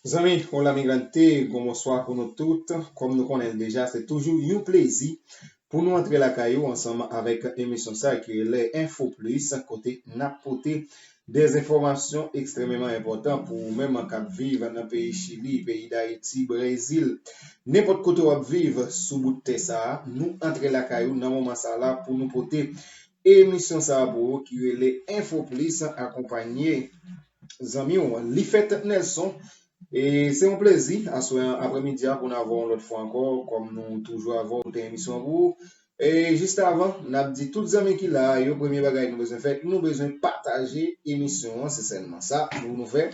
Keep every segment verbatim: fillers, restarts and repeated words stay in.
Zanmi, hola migrante, gon bonswa pou nou tout. Kòm nou konnen l deja, se toujou yon plezi pou nou antre lakay ou ansanm avèk emisyon sa ki rele Info Plus, kote n ap pote de enfòmasyon ekstrèmeman enpòtan pou ou menm k ap viv nan peyi Chili, peyi Dayiti, Brezil, nenpòt kote w ap viv sou bout tè sa a. Nou antre lakay ou nan moman sa la pou nou pote emisyon sa a pou ou ki rele Info Plus, akonpanye zanmi w Lifèt Nelson. E se yon plezi aswè an, aprèmidi a, pou n avè w yon lòt fwa ankò, kòm nou toujou avè w, pote emisyon an pou ou. E jis avan, n ap di tout zanmi ki la a yo, premye bagay nou bezwen fè, nou bezwen pataje emisyon an, se sèlman sa pou nou fè.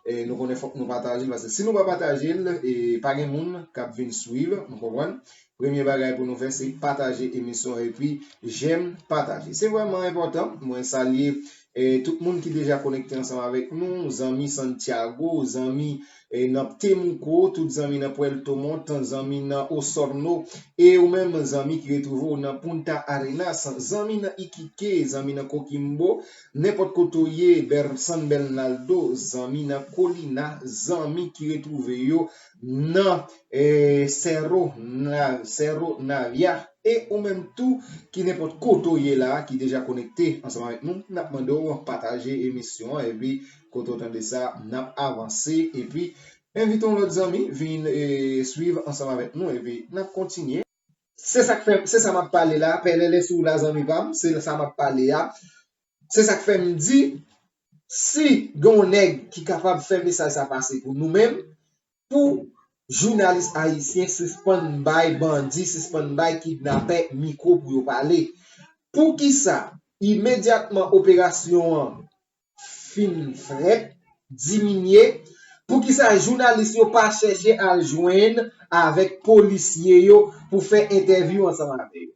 E nou konnen fòk nou pataje l, paske si nou pa pataje l, e pa gen moun k ap vin swiv, nou konprann. Premye bagay pou nou fè, se pataje emisyon an epi j'aime, pataje. Se vrèman enpòtan. Mwen salye, eh, tout moun ki deja konekte ansanm avèk nou, zanmi Santiago, zanmi, eh, nan Temuco, tout zanmi nan Puerto Montt, zanmi nan Osorno, e ou menm zanmi ki retwouve w nan Punta Arenas, zanmi nan Iquique, zanmi nan Coquimbo, nenpòt kote w ye, Ber-, San Bernardo, zanmi nan Colina, zanmi ki retwouve yo nan eh, Cerro, Na-, Cerro Navia, e ou menm tou ki nenpòt kote w ye la, ki deja konekte ansanm avèk nou, n ap mande w pataje emisyon an, epi kote w tande sa, n ap avanse, epi envite yon lòt zanmi vin, eh, swiv ansanm avèk nou, epi n ap kontinye. Se sa k fè, se sa m ap pale la, pèlèlè sou la zanmi pa m, se sa m ap pale a. Se sa k fè m di, si gen yon nèg ki kapab fè mesaj sa pase pou nou menm, pou jounalis ayisyen sispann bay bandi, sispann bay kidnapè mikwo pou yo pale. Poukisa imedyatman operasyon an fin fèt, diminye, poukisa jounalis yo pa chèche al jwenn avèk polisye yo pou fè entèvyou ansanm avè yo?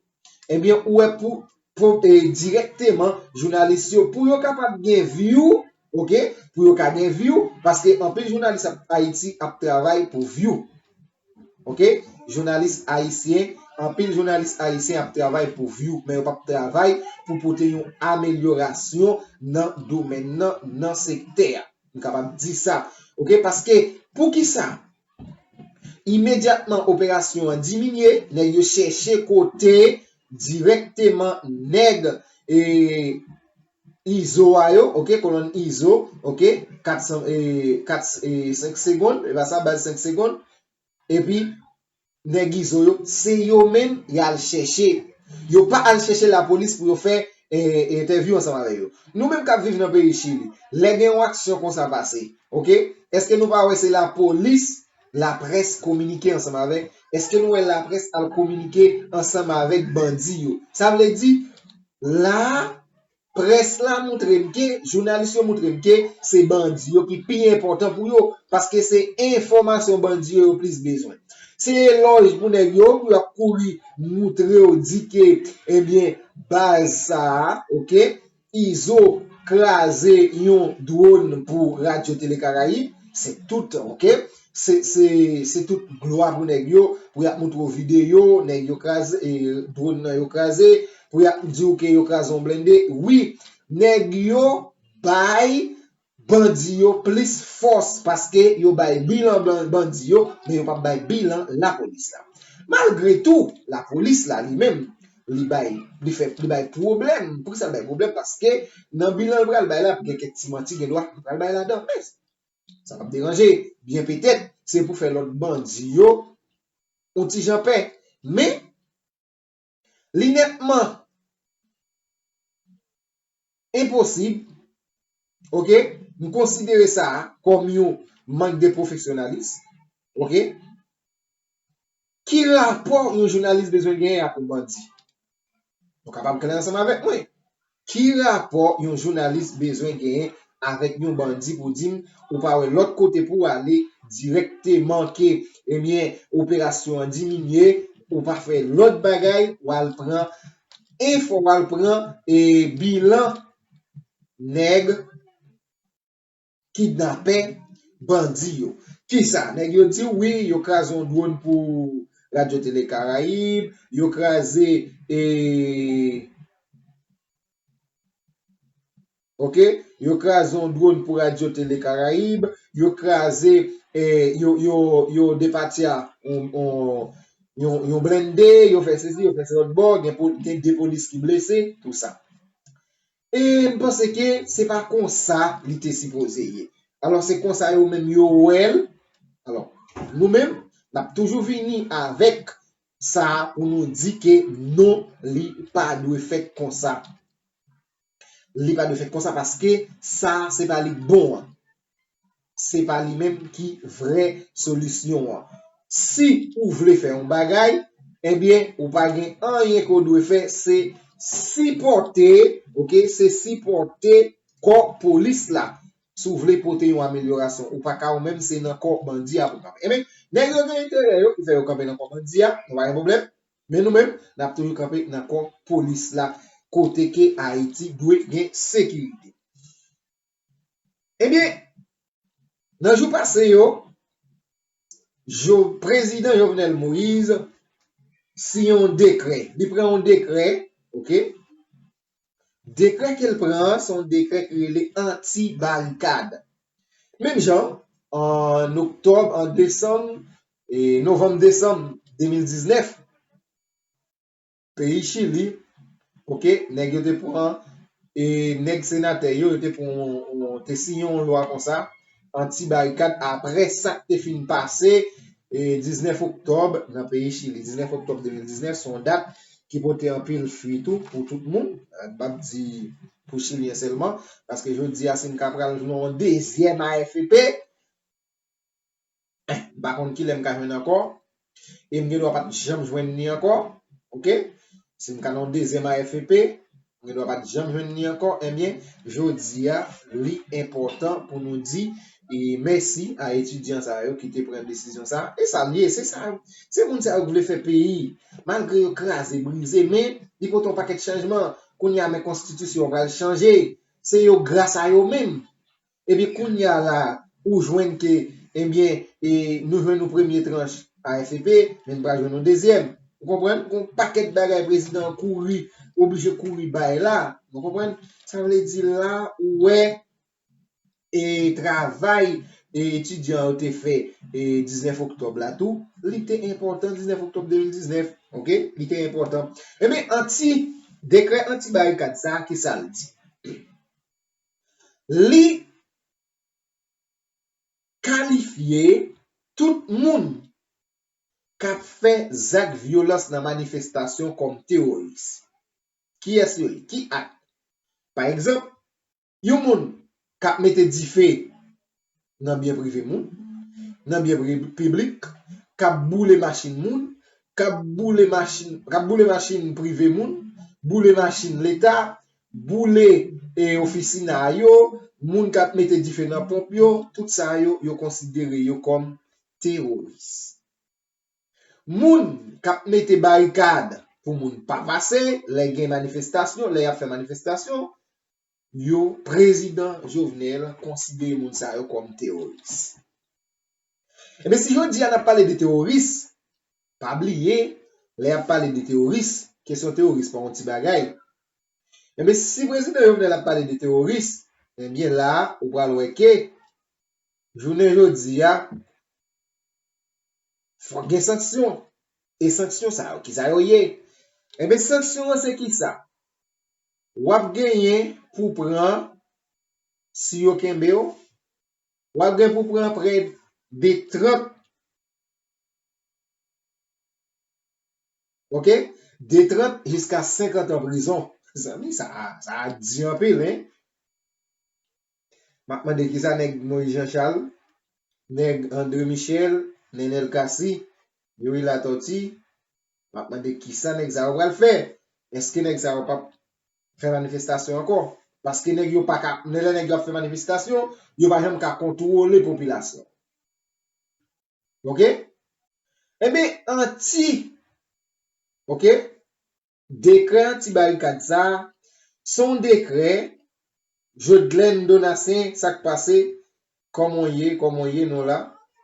Ebyen, ou wè pou, pou, e, dirèkteman, jounalis yo, pou yo kapab gen view, oke, pou yo ka gen view, paske anpil jounalis ap, Ayiti ap travay pou view. Oke? Jounalis ayisyen, anpil jounalis ayisyen ap travay pou view, men yo p ap travay pou pote yon amelyorasyon nan domèn nan, nan sektè a. M kapab di sa. Oke? Paske, poukisa? Imedyatman operasyon an diminye, nèg yo chèche kote dirèkteman nèg, e, Izo a yo, oke, kolonn Izo, oke, kat san, e, kat, e, senk segonn, e pa sa, baz senk segonn. Epi, nèg Izo yo, se yo menm y al chèche. Yo pa al chèche lapolis pou yo fè, e, entèvyou ansanm avè yo. Nou menm k ap viv nan peyi Chili, lè gen yon aksyon konsa pase, oke, èske nou pa wè se lapolis, laprès kominike ansanm avèk, èske nou wè laprès al kominike ansanm avèk bandi yo? Sa vle di, la, près la moutre m ke, jounalis yo moutre m ke se bandi yo ki pi enpòtan pou yo, paske se enfòmasyon bandi yo yo plis bezwen. Se elòj pou nèg yo, pou y ap kouri moutre yo, di ke, ebyen, baz sa a, oke, Izo kraze yon dwòn pou Radyo Tele Karayib, se tout, oke? Se, se, se tout glwa pou nèg yo, pou y ap moutre w videyo, nèg yo kraze, e, dwòn nan yo kraze, pou y ap di w ke yo kraze yon blende. Wi, nèg yo bay bandi yo plis fòs paske yo bay bilan ban-, bandi yo, men yo p ap bay bilan lapolis la. Malgre tou, lapolis la li menm, li bay, li fè, li bay pwoblèm. Poukisa l bay pwoblèm? Paske nan bilan l pral bay la, gen kèk ti manti, gen dwa li pral bay ladan. Men sa p ap deranje. Byen petèt, se pou fè lòt bandi yo yon ti jan pè. Men, li nètman enposib, oke, m konsidere sa a kòm yon mank de pwofesyonalis, oke. Ki rapò yon jounalis bezwen genyen ak yon bandi? Nou kapab klè ansanm avèk mwen. Ki rapò yon jounalis bezwen genyen avèk yon bandi pou di m ou pa wè lòt kote pou w ale dirèkteman ke, ebyen, operasyon an diminye, ou pa fè lòt bagay, w al pran enfo, w al pran, e, bilan nèg kidnapè, bandi yo. Kisa? Nèg yo di w, wi, yo kraze yon dwòn pou Radyo Tele Karayib, yo kraze, e, Ok? Yo kraze yon drone pou Radio Télé Caraïbes, yo kraze, eh, yo, yo, yo depatya yon, yon, yon, yon blende, yo fè sesi, yo fè se lòt bò, gen, po- gen de polis ki blese, tou sa. E m panse ke se pa konsa li te sipoze ye. Alò, se konsa yo menm yo wè l. Alò, nou menm, n ap toujou vini avèk sa pou nou di ke non, li pa dwe fèt konsa. Li pa dwe fèt konsa paske sa se pa li k bon an. Se pa li menm ki vrè solisyon an. Si ou vle fè yon bagay, ebyen, ou pa gen anyen ke w dwe fè, se sipòte, ok, se sipòte kò polis la. Si w vle pote yon amelyorasyon, ou pa ka ou menm se nan kò bandi a pou kanpe. Ebyen, nèg yo gen enterè yo ki fè yo kanpe nan kò bandi a, nou pa gen pwoblèm. Men nou menm, n ap toujou kanpe nan kò polis la, kote ke Ayiti dwe gen sekirite. Ebyen, nan jou pase yo, Jo- Prezidan Jovenel Moïse siyen yon dekrè. Li pran yon dekrè, ok? Dekrè ke l pran an, se yon dekrè ki rele anti-barikad. Menm jan, an oktòb, an desanm, e novanm, desanm de mil diznèf, peyi Chili, ok, nèg yo te pran, e nèg senatè yo, yo te pran, te siyen yon lwa konsa, anti-barikad, apre sa k te fin pase, e diznèf oktòb nan peyi Chili. Diznèf oktòb de mil diznèf, se yon dat ki pote anpil fwi tou pou tout moun. M p ap di pou Chilyen sèlman, paske jodi a, si m ka pral jwenn yon dezyèm A F P, m pa konn kilè m ka jwenn ankò, e m gen dwa pa t janm jwenn ni ankò, ok? Si m ka nan yon dezyèm A F P, m gen dwa pa t janm jwenn ni ankò, ebyen, jodi a, li enpòtan pou nou di, e, mèsi a etidyan sa yo ki te pran desizyon sa. E sa l ye, se sa, se moun sa yo ki vle fè peyi. Malgre yo kraze, brize, men li pote yon pakèt chanjman. Kounye a, men konstitisyon an pral chanje. Se yo gras a yo menm. Epi kounye a la, ou jwenn ke, ebyen, e, nou jwenn yon premye tranch A F P, men nou pral jwenn yon dezyèm. Ou konprann? Gon pakèt bagay prezidan an kouri, oblije kouri bay la. Ou konprann? Sa vle di la, ou wè, e, travay, e, etidyan yo te fè, e, diznèf oktòb la tou, li te enpòtan diznèf oktòb de mil diznèf, ok? Li te enpòtan. Ebyen, anti, dekrè anti-barikad sa, ki sa l di? Li kalifye tout moun k ap fè zak vyolans nan manifestasyon kòm teworis. Kiyès yo ye? Ki ak? Pa egzanp, yon moun k ap mete dife nan byen prive moun, nan byen pri- piblik, k ap boule machin moun, k ap boule machin, k ap boule machin prive moun, boule machin leta, boule, e, ofisina yo, moun k ap mete dife nan ponp yo, tout sa yo, yo konsidere yo kòm teworis. Moun k ap mete barikad pou moun pa pase, lè gen manifestasyon, lè y ap fè manifestasyon, yo, prezidan Jovenel konsidere moun sa yo kòm teworis. Ebyen, si jodi a n ap pale de teworis, pa bliye, lè y ap pale de teworis, kesyon teworis pa yon ti bagay. Ebyen, si prezidan Jovenel ap pale de teworis, ebyen la, ou pral wè ke jounen jodi a, fòk gen sanksyon. E sanksyon sa yo, kisa yo ye? Ebyen, sanksyon an se kisa? W ap genyen pou pran, si yo kenbe w, w ap gen pou pran prè de trant, ok? De trant jiska senkant an prizon. Zanmi, sa, sa a di anpil, hein? M ap mande kisa nèg Moïse Jean Charles, nèg André Michel, Nenel Cassy, Youri Latortue, m ap mande kisa nèg sa yo pral fè. Èske nèg sa yo p ap fè manifestasyon ankò? Paske nèg yo pa ka, lè nèg yo ap fè manifestasyon, yo pa janm ka kontwole popilasyon. Ok? Ebyen, anti, ok? Dekrè anti-barikad sa a, se yon dekrè, Jodlène Donatien, sa k pase, kòman w ye, kòman w ye, nou la,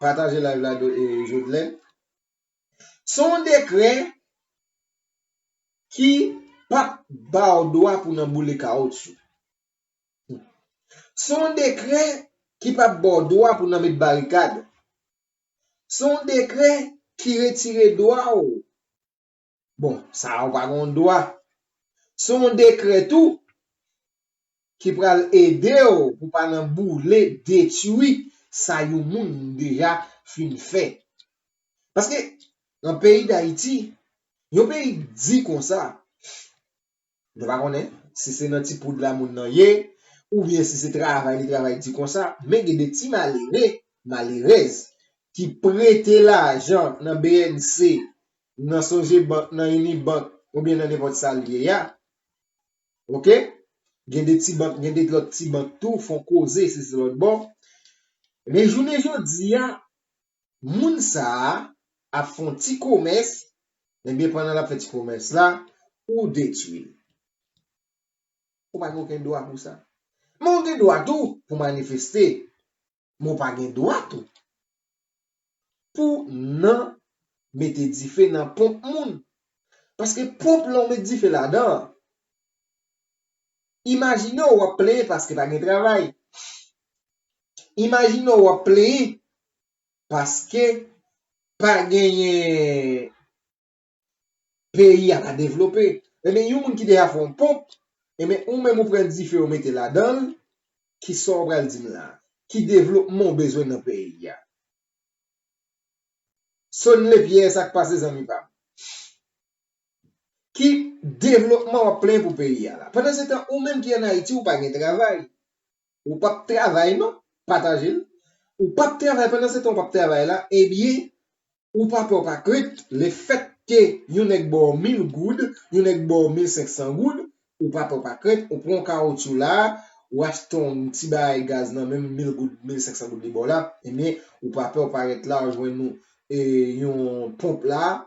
pataje live la, do- e, Jodlène. Se yon dekrè ki p ap ba w dwa pou nan boule kawotchou. Se yon dekrè ki p ap ba w dwa pou nan met barikad. Se yon dekrè ki retire dwa w. Bon, sa a w pa gen dwa. Se yon dekrè tou ki pral ede w pou pa nan boule, detwi sa yon moun deja fin fè. Paske nan peyi Dayiti, yon peyi di konsa, nou pa konnen si se nan ti poud la moun nan ye, oubyen si se travay li travay di konsa, men gen de ti malere, malerèz ki prete lajan nan B N C, nan Sogebank, nan Unibank, oubyen nan nenpòt sa l ye a. Oke? Gen de ti bank, gen de lòt ti bank tou, fè yon koze si se lòt bò. Men jounen jodi a, moun sa a ap fè yon ti komès, ebyen, pandan l ap fè ti komès la, ou detwi l. Ou pa gen okenn dwa pou sa. Men ou gen dwa tou pou manifeste. Men ou pa gen dwa tou pou nan mete dife nan ponp moun. Paske ponp la ou met dife ladan an. Imajine w ap plenyen paske pa gen travay. Imajine w ap plenyen paske pa genyen, peyi a pa devlope. Ebyen, yon moun ki deja fè yon ponp, ebyen, ou menm ou pran dife ou mete ladan l, ki sa w pral di m la? Ki devlopman w bezwen nan peyi a? Sonle Pyè, sa k pase, zanmi pa m? Ki devlopman w ap plenyen pou peyi a la? Pandan se tan, ou menm ki ann Ayiti, ou pa gen travay. Ou p ap travay non, pataje l. Ou p ap travay, pandan se tan ou p ap travay la, ebyen, ou pa pè, ou pa krent, lefètke yon nèg ba w mil goud, yon nèg ba w mil senk san goud, ou pa pè, ou pa krent, ou pran yon kawotchou la, ou achte yon ti bagay gaz nan menm mil goud, mil senk san goud li ba w la, ebyen, ou pa pè, ou pa rete la, ou jwenn ou, e, yon ponp la,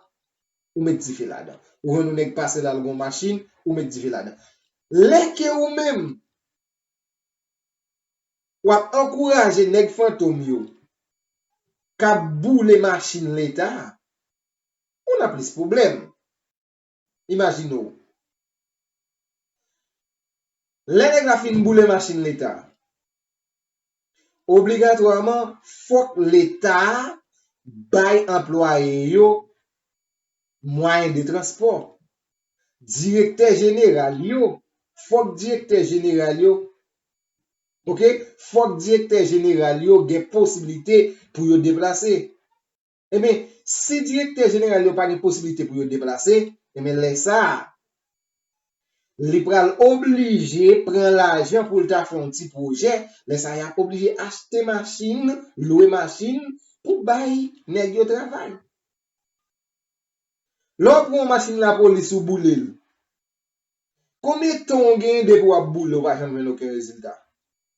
ou met dife ladan. Ou jwenn yon nèg pase la, l gen yon machin, ou met dife ladan. Lè ke ou menm, w ap ankouraje nèg fantom yo k ap boule machin Leta, ou nan plis pwoblèm. Imajine w. Lè nèg la fin boule machin Leta, obligatwaman, fòk Leta bay anplwaye yo mwayen de transpò. Direktè jeneral yo, fòk direktè jeneral yo, oke, fòk direktè jeneral yo gen posiblite pou yo deplase. Ebyen, si direktè jeneral yo pa gen posiblite pou yo deplase, ebyen, lè sa a, li pral oblije pran lajan pou l ta fè yon ti pwojè. Lè sa a, y ap oblije achte machin, lwe machin pou bay nèg yo travay. Lè w pran yon machin lapolis, ou boule l, konbyen tan w genyen depi w ap boule, w pa janm jwenn okenn rezilta?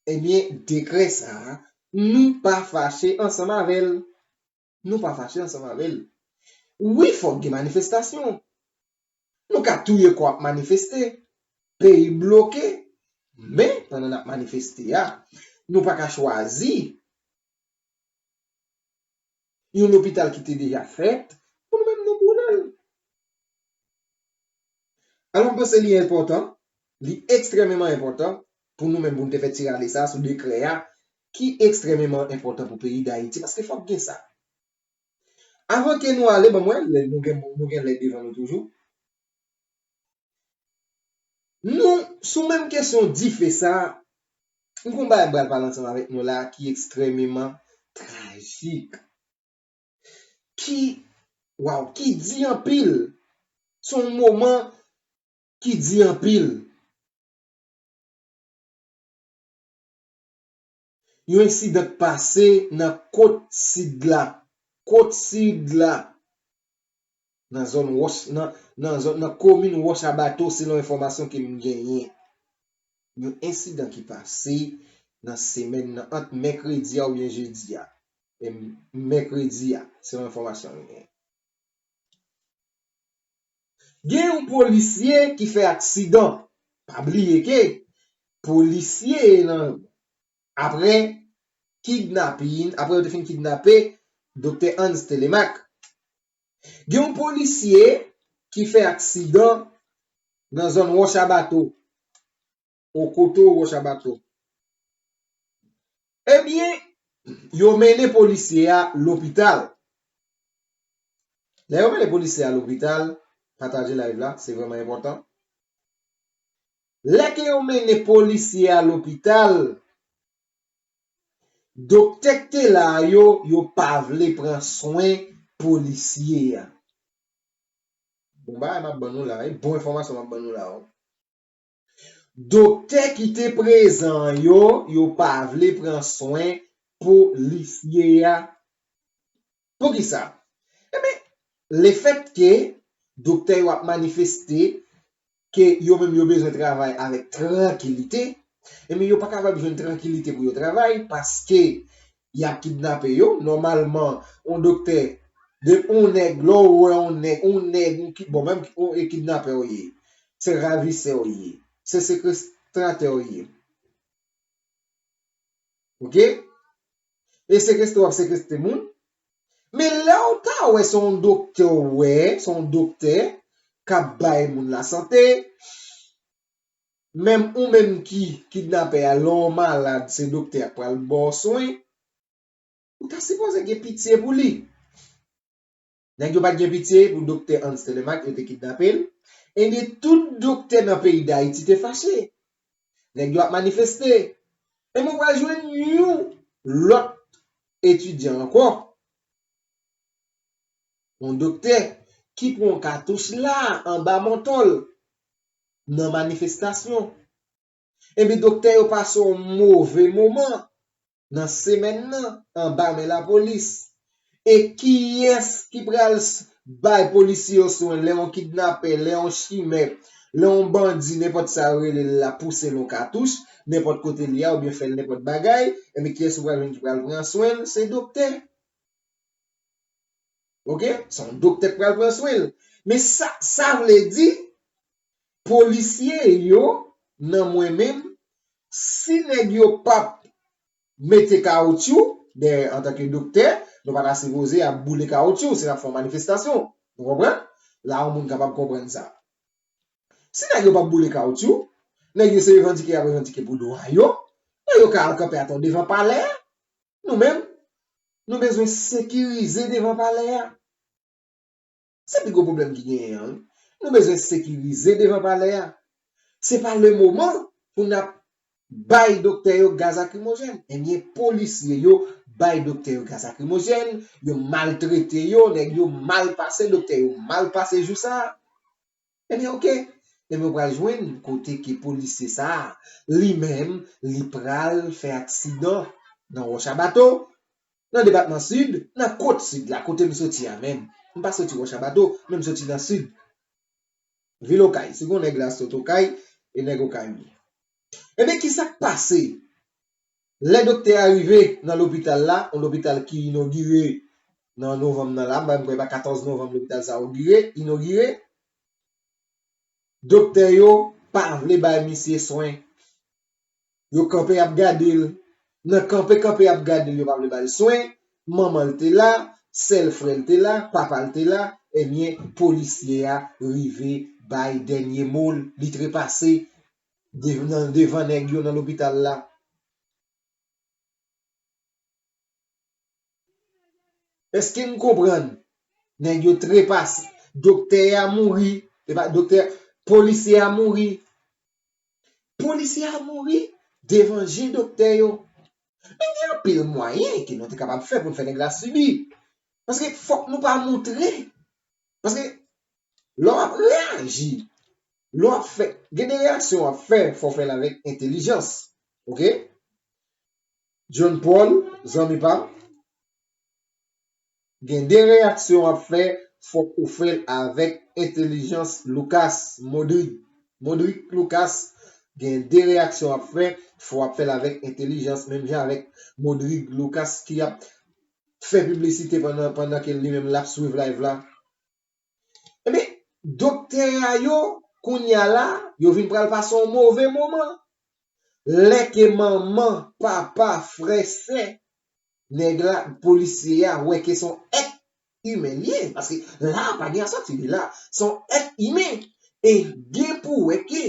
Ebyen, dekrè sa a, nou pa fache ansanm avè l. Nou pa fache ansanm avè l. Wi, fòk gen manifestasyon. Nou ka touye kò ap manifeste. Peyi bloke. Men, pandan n ap manifeste a, nou pa ka chwazi yon lopital ki te deja fèt pou nou menm nou boule l. Alò, m panse li enpòtan, li ekstrèmeman enpòtan pou nou menm pou nou te fè ti rale sa sou dekrè a, ki ekstrèmeman enpòtan pou peyi Dayiti, paske fòk gen sa. Avan ke nou ale, ban m wè, lè nou gen, nou gen lè devan nou toujou. Nou, sou menm kesyon dife sa, m gon bagay m pral pale ansanm avèk nou la ki ekstrèmeman trajik. Ki, waw, ki di anpil. Se yon moman ki di anpil. Yon ensidan k pase nan kot sid la. Kot sid la. Nan zòn Wòch, nan, nan zòn, nan komin Wòch a Bato, selon enfòmasyon ke m genyen. Yon ensidan ki pase nan semèn nan, ant mèkredi a oubyen jedi a. E m-, mèkredi a, selon enfòmasyon m genyen. Gen yon polisye ki fè aksidan. Pa bliye ke polisye nan, apre kidnapin, apre yo te fin kidnape Doktè Hans Telemaque. Gen yon polisye ki fè aksidan nan zòn Wòch a Bato. Okoto, Wòch a Bato. Ebyen, yo mennen polisye a lopital. Lè yo mennen polisye a lopital, pataje live la, se vrèman enpòtan. Lè ke yo mennen polisye a lopital, doktè k te la a yo, yo pa vle pran swen polisye a. Bon bagay m ap ban nou la, e bon enfòmasyon m ap ban nou la, wi. Doktè ki te prezan an yo, yo pa vle pran swen polisye a. Poukisa? Ebyen, lefètke doktè yo ap manifeste, ke yo menm yo bezwen travay avèk trankilite, ebyen, yo pa kapab jwenn trankilite pou yo travay, paske y ap kidnape yo. Nòmalman, yon doktè, de yon nèg, lè w wè yon nèg, yon nèg, yon ki, bon, menm yon, e kidnapè w ye, se ravisè w ye, se sekestratè w ye. Oke? E sekestre w ap sekestre moun. Men lè w ta wè se yon doktè w wè, se yon doktè k ap bay moun lasante, menm ou menm ki kidnapè a, lè w malad, se doktè a k pral ba w swen, ou ta sipoze gen pitye pou li. Nèg yo pa t gen pitye pou doktè Hans Telemaque, yo te kidnape l. Ebyen, tout doktè nan peyi Dayiti te fache. Nèg yo ap manifeste. E mwen pral jwenn yon lòt etidyan ankò. Yon doktè ki pran katouch la anba manto l nan manifestasyon. Ebyen, doktè yo pase yon move moman nan semèn nan anba men lapolis. E kiyès ki pral s- bay polisye yo swen lè yon kidnapè, lè yon chimè, lè yon bandi, nenpòt sa yo rele l la, pouse l yon katouch, nenpòt kote li a, oubyen fè l nenpòt bagay, ebyen kiyès ou pral jwenn ki pral pran swen l? Se doktè. Oke? Se yon doktè k pral pran swen l. Men sa, sa vle di, polisye yo, nan mwen menm, si nèg yo p ap mete kawotchou, dayè, antanke doktè, nou pa ta sipoze ap boule kawotchou si n ap fè yon manifestasyon. Nou konprann? La, yon moun kapab konprann sa. Si nèg yo p ap boule kawotchou, nèg yo se revandike y ap revandike pou dwa yo, nèg yo ka al kanpe atò devan palè a. Nou menm, nou bezwen sekirize devan palè a. Se pi gwo pwoblèm ki genyen an, wi. Nou bezwen sekirize devan palè a. Se pa le moman pou n ap bay doktè yo gaz lakrimojèn. Ebyen, polisye yo bay doktè yo gaz lakrimojèn, yo maltrete yo, nèg yo mal pase, doktè yo mal pase jou sa a. Ebyen, oke. Ebyen, ou pral jwenn kote ke polisye sa a, li menm, li pral fè aksidan nan Wòch a Bato, nan depatman Sid, nan kot Sid la, kote m soti a menm. M pa soti Wòch a Bato, men m soti nan Sid. Vil Okay. Si gon nèg la sot Okay, e nèg Okay m ye. Ebyen, kisa k pase? Lè doktè a rive nan lopital la, yon lopital ki inogire nan novanm nan la, m kwè pa katòz novanm lopital sa a ogire, inogire, doktè yo pa vle bay misye swen. Yo kanpe ap gade l. Nan kanpe kanpe ap gade l, yo pa vle ba l swen. Manman l te la, sèl frè l te la, papa l te la. Ebyen, polisye a rive bay dènye mo l. Li trepase dev- nan devan nèg yo nan lopital la. Èske n konprann? Nèg yo trepase. Doktè a mouri. Epa doktè, polisye a mouri. Polisye a mouri devan je doktè yo. Men gen anpil mwayen ke nou te kapab fè pou n fè nèg la sibi. Paske fòk nou pa moutre. Paske lè w ap reyaji, lè w ap fè, gen de reyaksyon w ap fè, fò w fè l avèk entèlijans. Oke? John Paul, zanmi pa m, gen de reyaksyon w ap fè, fòk ou fè l avèk entèlijans. Lucas, Modric, Modric Lucas, gen de reyaksyon w ap fè, fò w ap fè l avèk entèlijans, menm jan avèk Modric Lucas ki ap fè piblisite pandan, pandan ke li menm l ap swiv live la. Ebyen, doktè a yo, kounye a la, yo vin pral pase yon move moman. Lè ke manman, papa, frè, sè, nèg la, polisye a, wè ke se yon èt imen li ye. Paske la, pa gen a sòti de la. Se yon èt imen. E gen pou wè ke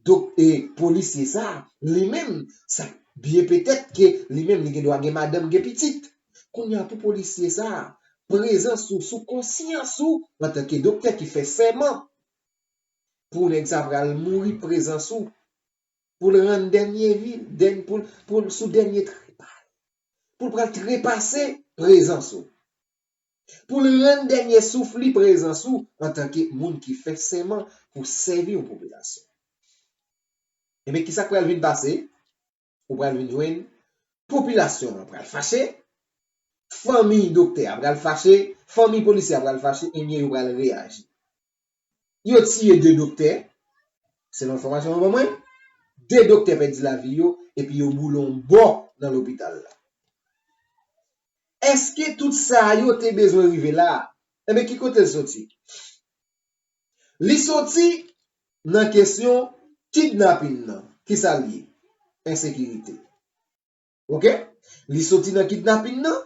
dok-, e, polisye sa, li menm, sa, Byen petèt ke li menm li gen dwa gen madanm, gen pitit. Kounye a pou polisye sa a, prezans ou sou konsyans ou antanke doktè ki fè sèman pou nèg sa pral mouri, prezans ou pou l rann dènye vi, dèn-, pou l, pou l sou dènye trepa l, pou l pral trepase prezans ou, pou l rann dènye souf li prezans ou antanke moun ki fè sèman pou sèvi yon popilasyon. Ebyen, kisa k pral vin pase? Ou pral vin jwenn popilasyon an pral fache, fanmi doktè a pral fache, fanmi polisye a pral fache, ebyen, yo pral reyaji. Yo tiye de doktè, selon enfòmasyon yo ban mwen, de doktè pèdi lavi yo, epi yo boule yon bò nan lopital la. Èske tout sa yo te bezwen rive la a? Ebyen, ki kote l soti? Li soti nan kesyon kidnapin nan. Kisa l ye? Ensekirite. Oke? Li soti nan kidnapin nan.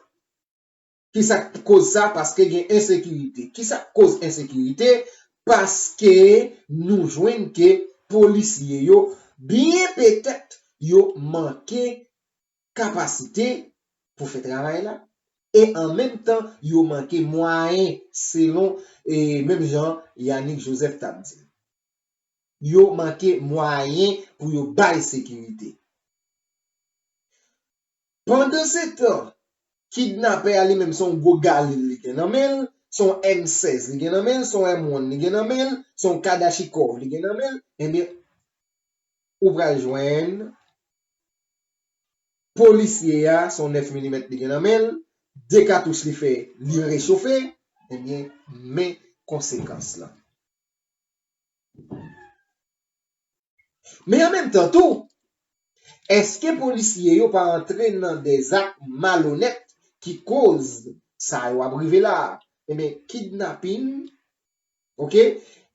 Kisa k koz sa? Paske gen ensekirite. Kisa k koz ensekirite? Paske nou jwenn ke polisye yo, byen petèt, yo manke kapasite pou fè travay la, e an menm tan, yo manke mwayen, selon, e, menm jan Yanick Joseph t ap di l. Yo manke mwayen pou yo bay sekirite. Pandansetan, kidnapè a li menm, se yon gwo galil li gen nan men l, se yon M sèz li gen nan men l, se yon M one li gen nan men l, se yon kadachikòv li gen nan men l, ebyen, ou pral jwenn polisye a, se yon nèf milimèt li gen nan men l, de katouch li fè, li rechofe, ebyen, men konsekans lan. Men an menm tan tou, èske polisye yo pa antre nan de zak malonèt ki koz sa yo ap rive la a? Ebyen, kidnapin, oke?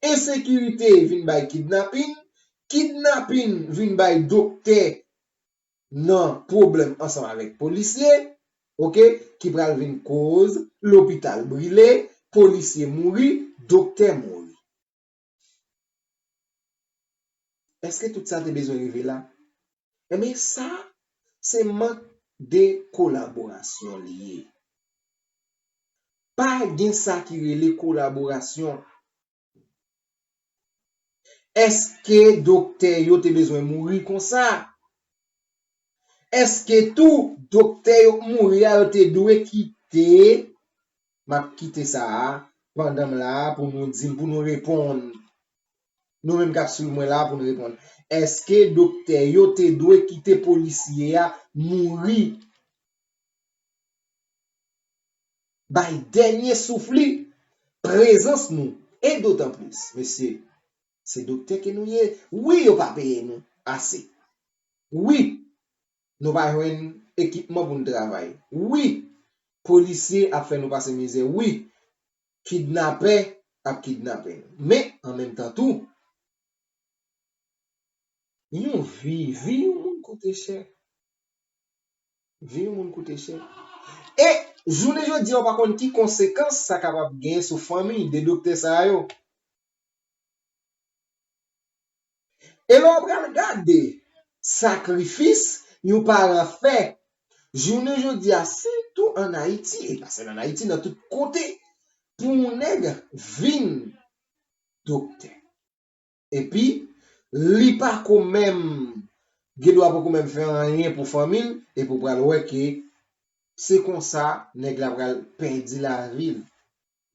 Ensekirite vin bay kidnapin, kidnapin vin bay doktè nan pwoblèm ansanm avèk polisye, oke, ki pral vin koz lopital brile, polisye mouri, doktè mouri. Èske tout sa te bezwen rive la? Ebyen, sa, se mank de kolaborasyon li ye. Pa gen sa ki rele kolaborasyon. Èske doktè yo te bezwen mouri konsa? Èske tou doktè yo k mouri a, yo te dwe kite, m ap kite sa a pandan m la a pou nou di m, pou nou reponn. Nou menm k ap swiv mwen la a pou nou reponn. Èske doktè yo te dwe kite polisye a mouri? Bay dènye souf li, prezans nou, e dotan plis, mesye, se doktè ke nou ye. Wi, yo pa peye nou ase. Wi, nou pa jwenn ekipman pou n travay. Wi, polisye ap fè nou pase mizè. Wi, kidnapè ap kidnape nou. Men, an menm tan tou, yon vi, vi yon moun koute chè. Vi yon moun koute chè. E jounen jodi a, ou pa konn ki konsekans sa kapab gen sou fanmi de doktè sa yo. E lè w pral gade sakrifis yon paran fè, jounen jodi a, sitou ann Ayiti, e pa sèl ann Ayiti, nan tout kote, pou yon nèg vin doktè. Epi, li pa ko menm, gen dwa poko menm fè anyen pou fanmi l, epi w pral wè ke se konsa nèg la pral pèdi lavi l.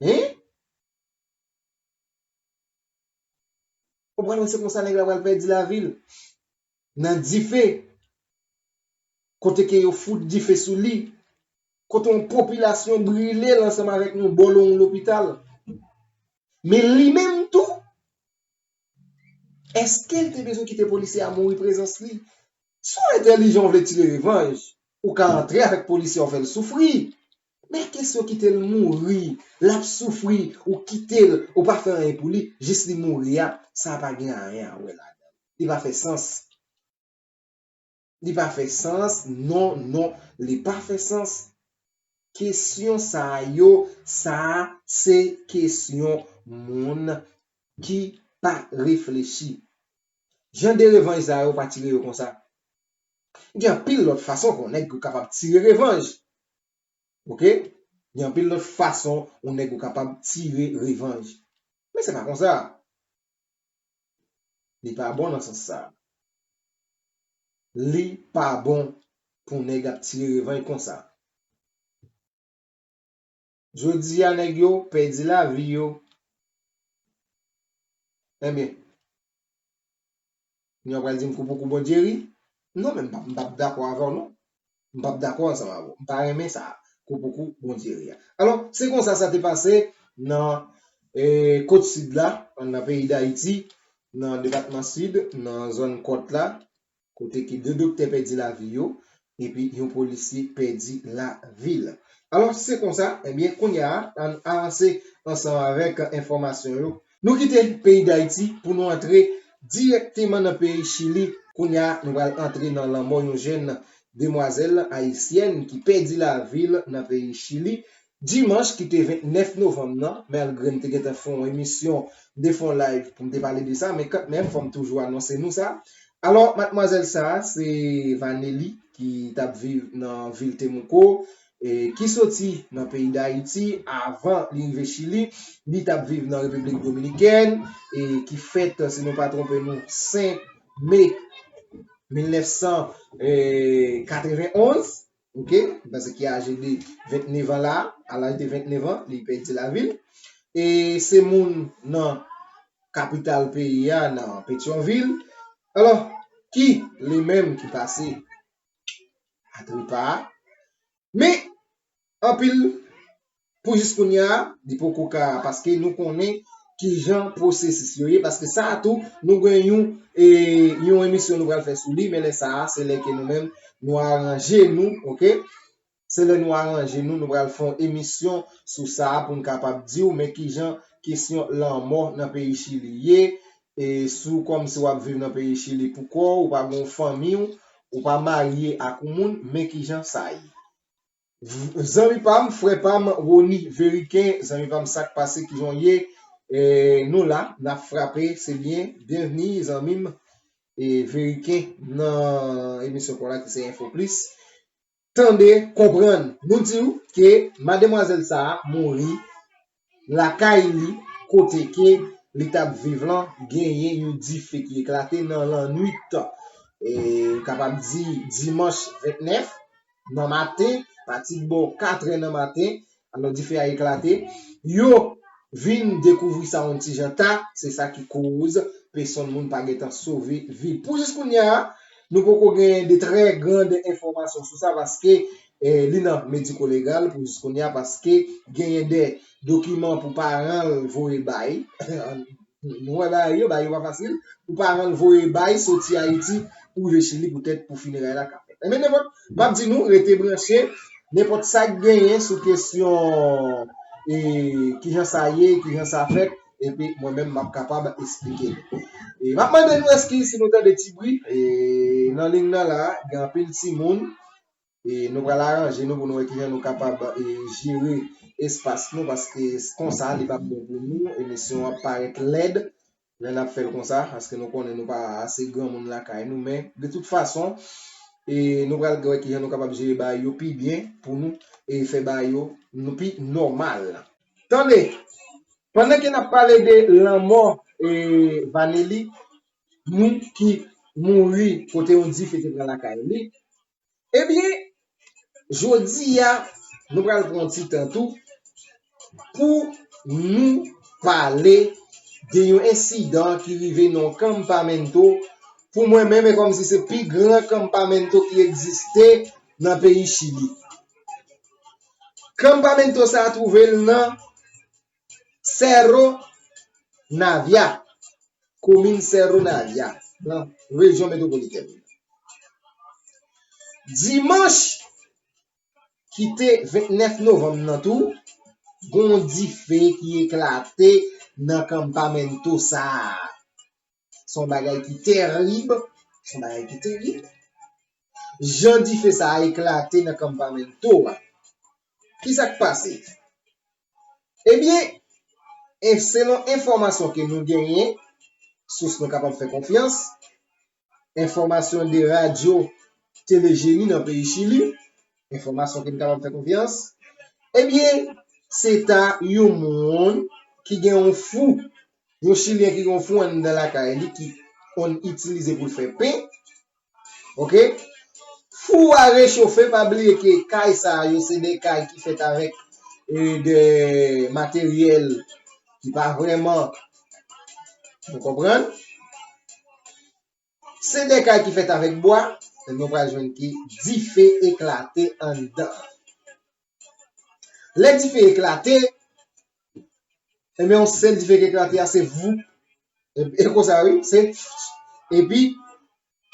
Hein? Ou pral wè se konsa nèg la pral pèdi lavi l. Nan dife. Kote ke yo fout dife sou li. Kote yon popilasyon brile l ansanm avèk yon bòlon lopital. Men li menm tou, èske l te bezwen kite polisye a mouri prezans li? Si w entèlijan, w vle tire revanj, ou ka antre avèk polisye a, w fè l soufri. Men kesyon kite l mouri, l ap soufri, ou kite l, ou pa fè anyen pou li, jis li mouri a, sa pa gen anyen a wè ladan l. Li pa fè sans. Li pa fè sans, non, non, li pa fè sans. Kesyon sa yo, sa se kesyon moun ki pa reflechi. Jan de revanj sa yo, pa tire yo konsa. Gen anpil lòt fason ke yon nèg ou kapab tire revanj. Oke? Gen anpil lòt fason yon nèg ou kapab tire revanj. Men se pa konsa. Li pa bon nan sans sa. Li pa bon pou nèg ap tire revanj konsa. Jodi a, nèg yo pèdi lavi yo. Ebyen, nou pral di m kou pou kou Bondye ri? Non, men m p ap, m p ap dakò avè w, non. M p ap dakò ansanm avè w. M pa renmen sa. Kou pou kou Bondye ri a. Alò, se konsa sa te pase nan, eh, kot sid la, nan peyi Dayiti, nan depatman sid, nan zòn kòt la, kote ke de doktè pèdi lavi yo, epi yon polisye pèdi lavi l. Alò, se konsa, ebyen, kounye a, ann avanse ansanm avèk enfòmasyon yo. Nou kite peyi Dayiti pou nou antre dirèkteman nan peyi Chili. Kounye a, nou pral antre nan lanmò yon jèn demwazèl ayisyèn ki pèdi lavi l nan peyi Chili dimanch ki te vennèf novanm nan, malgre m te gentan fè yon emisyon, m te fè yon live pou m te pale de sa, men kanmenm, fò m toujou anonse nou sa. Alò, madmwazèl sa a, se Vanely, ki t ap viv nan vil Temuco, e ki soti nan peyi Dayiti avan li rive Chili. Li t ap viv nan Repiblik Dominikèn, e ki fèt, si nou pa twonpe nou, senk me mil nèf san katrevenn onz. Oke, m panse ki aje de vennèf an la, a laj de vennèf an, li pèdi lavi l. E se moun nan kapital peyi a, nan Petyonvil. Alò, ki li menm ki pase atrapa a. Men, anpil, pou jis kounye a, li poko ka, paske nou konnen kijan pwosesis yo ye, paske sa a tou, nou gen yon, e, yon emisyon nou pral fè sou li, men lè sa a, se lè ke nou menm, nou aranje nou, oke? Se lè nou aranje nou, nou pral fè yon emisyon sou sa a pou n kapab di w, men kijan kesyon lanmò nan peyi Chili ye, e si w kòmsi w ap viv nan peyi Chili pou kò w, ou pa gen yon fanmi w, ou pa marye ak yon moun, men kijan sa ye. V-, zanmi pa m, frè pa m, Rony Veriken, zanmi pa m, sa k pase, kijan w ye? E, nou la, n ap frape, se byen. Byenvni, zanmi m, e, Veriken, nan emisyon pa w la ki se Enfo Plis. Tande, konprann, nou di w ke mademwazèl sa a mouri lakay li, kote ke li t ap viv lan, genyen yon dife ki eklate nan lannwit, e, m kapab di dimanch vennèf nan maten, pati bò katrè nan maten, alò dife a eklate. Yo vin dekouvri sa yon ti jan ta, se sa ki koz pèsonn moun pa gentan sove vi l. Pou jis kounye a, nou poko gen de trè grand enfòmasyon sou sa, paske, eh, li nan mediko legal pou jis kounye a, paske genyen de dokiman pou paran l voye bay. Nou wè bagay yo, bagay yo pa fasil. Pou paran l voye bay, soti Ayiti, pou rive Chili, poutèt pou fineray la ka fèt. Enben, nenpòt, m ap di nou, rete branche, nenpòt sa k genyen sou kesyon, e, kijan sa ye, kijan sa fèt, epi mwen menm, m ap kapab esplike nou. E, m ap mande nou eskiz si nou tande ti bri, e, nan liy nan la, gen anpil timoun, e, nou pral aranje nou pou nou wè kijan nou kapab, e, jere espas nou, paske konsa, li p ap bon pou nou, emisyon an ap parèt lèd, lè n ap fè l konsa, paske nou konnen nou pa ase granmoun lakay nou, men de tout fason, e, nou pral wè kijan nou kapab jere bagay yo pi byen pou nou, e, fè bagay yo nou pi nòmal. Tande, pandan ke n ap pale de lanmò, e, Vanely, moun ki mouri kote yon dife te pran lakay li, ebyen, jodi a, nou pral pran yon ti tan tou pou nou pale de yon ensidan ki rive nan yon kanpamento. Pou mwen menm, e kòmsi se pi gran kanpamento ki egziste nan peyi Chili. Kanpamento sa a twouve l nan Cerro Navia, komin Cerro Navia, nan rejyon metwopolitèn. Dimanch ki te vennèf novanm nan tou, gon dife ki eklate nan kanpamento sa a. Se yon bagay ki terib, se yon bagay ki terib. Jan dife sa a eklate nan kanpamento a. Ki sa k pase? Ebyen, e selon enfòmasyon ke nou genyen, sous nou kapab fè konfyans, enfòmasyon de radyo Telejeni nan peyi Chili, enfòmasyon ke m kapab fè konfyans, ebyen, se ta yon moun ki gen yon fou, yon Chilyen ki gen yon fou anndan lakay li ki konn itilize pou l fè pen. Oke? Fou a rechofe, pa bliye ke kay sa yo, se de kay ki fèt avèk e, de materyèl ki pa vrèman, nou konprann? Se de kay ki fèt avèk bwa, ebyen, w pral jwenn ke dife eklate anndan. Lè dife eklate, ebyen, yon sèl dife ki eklate a, se voup. E, e konsa, wi, se, epi,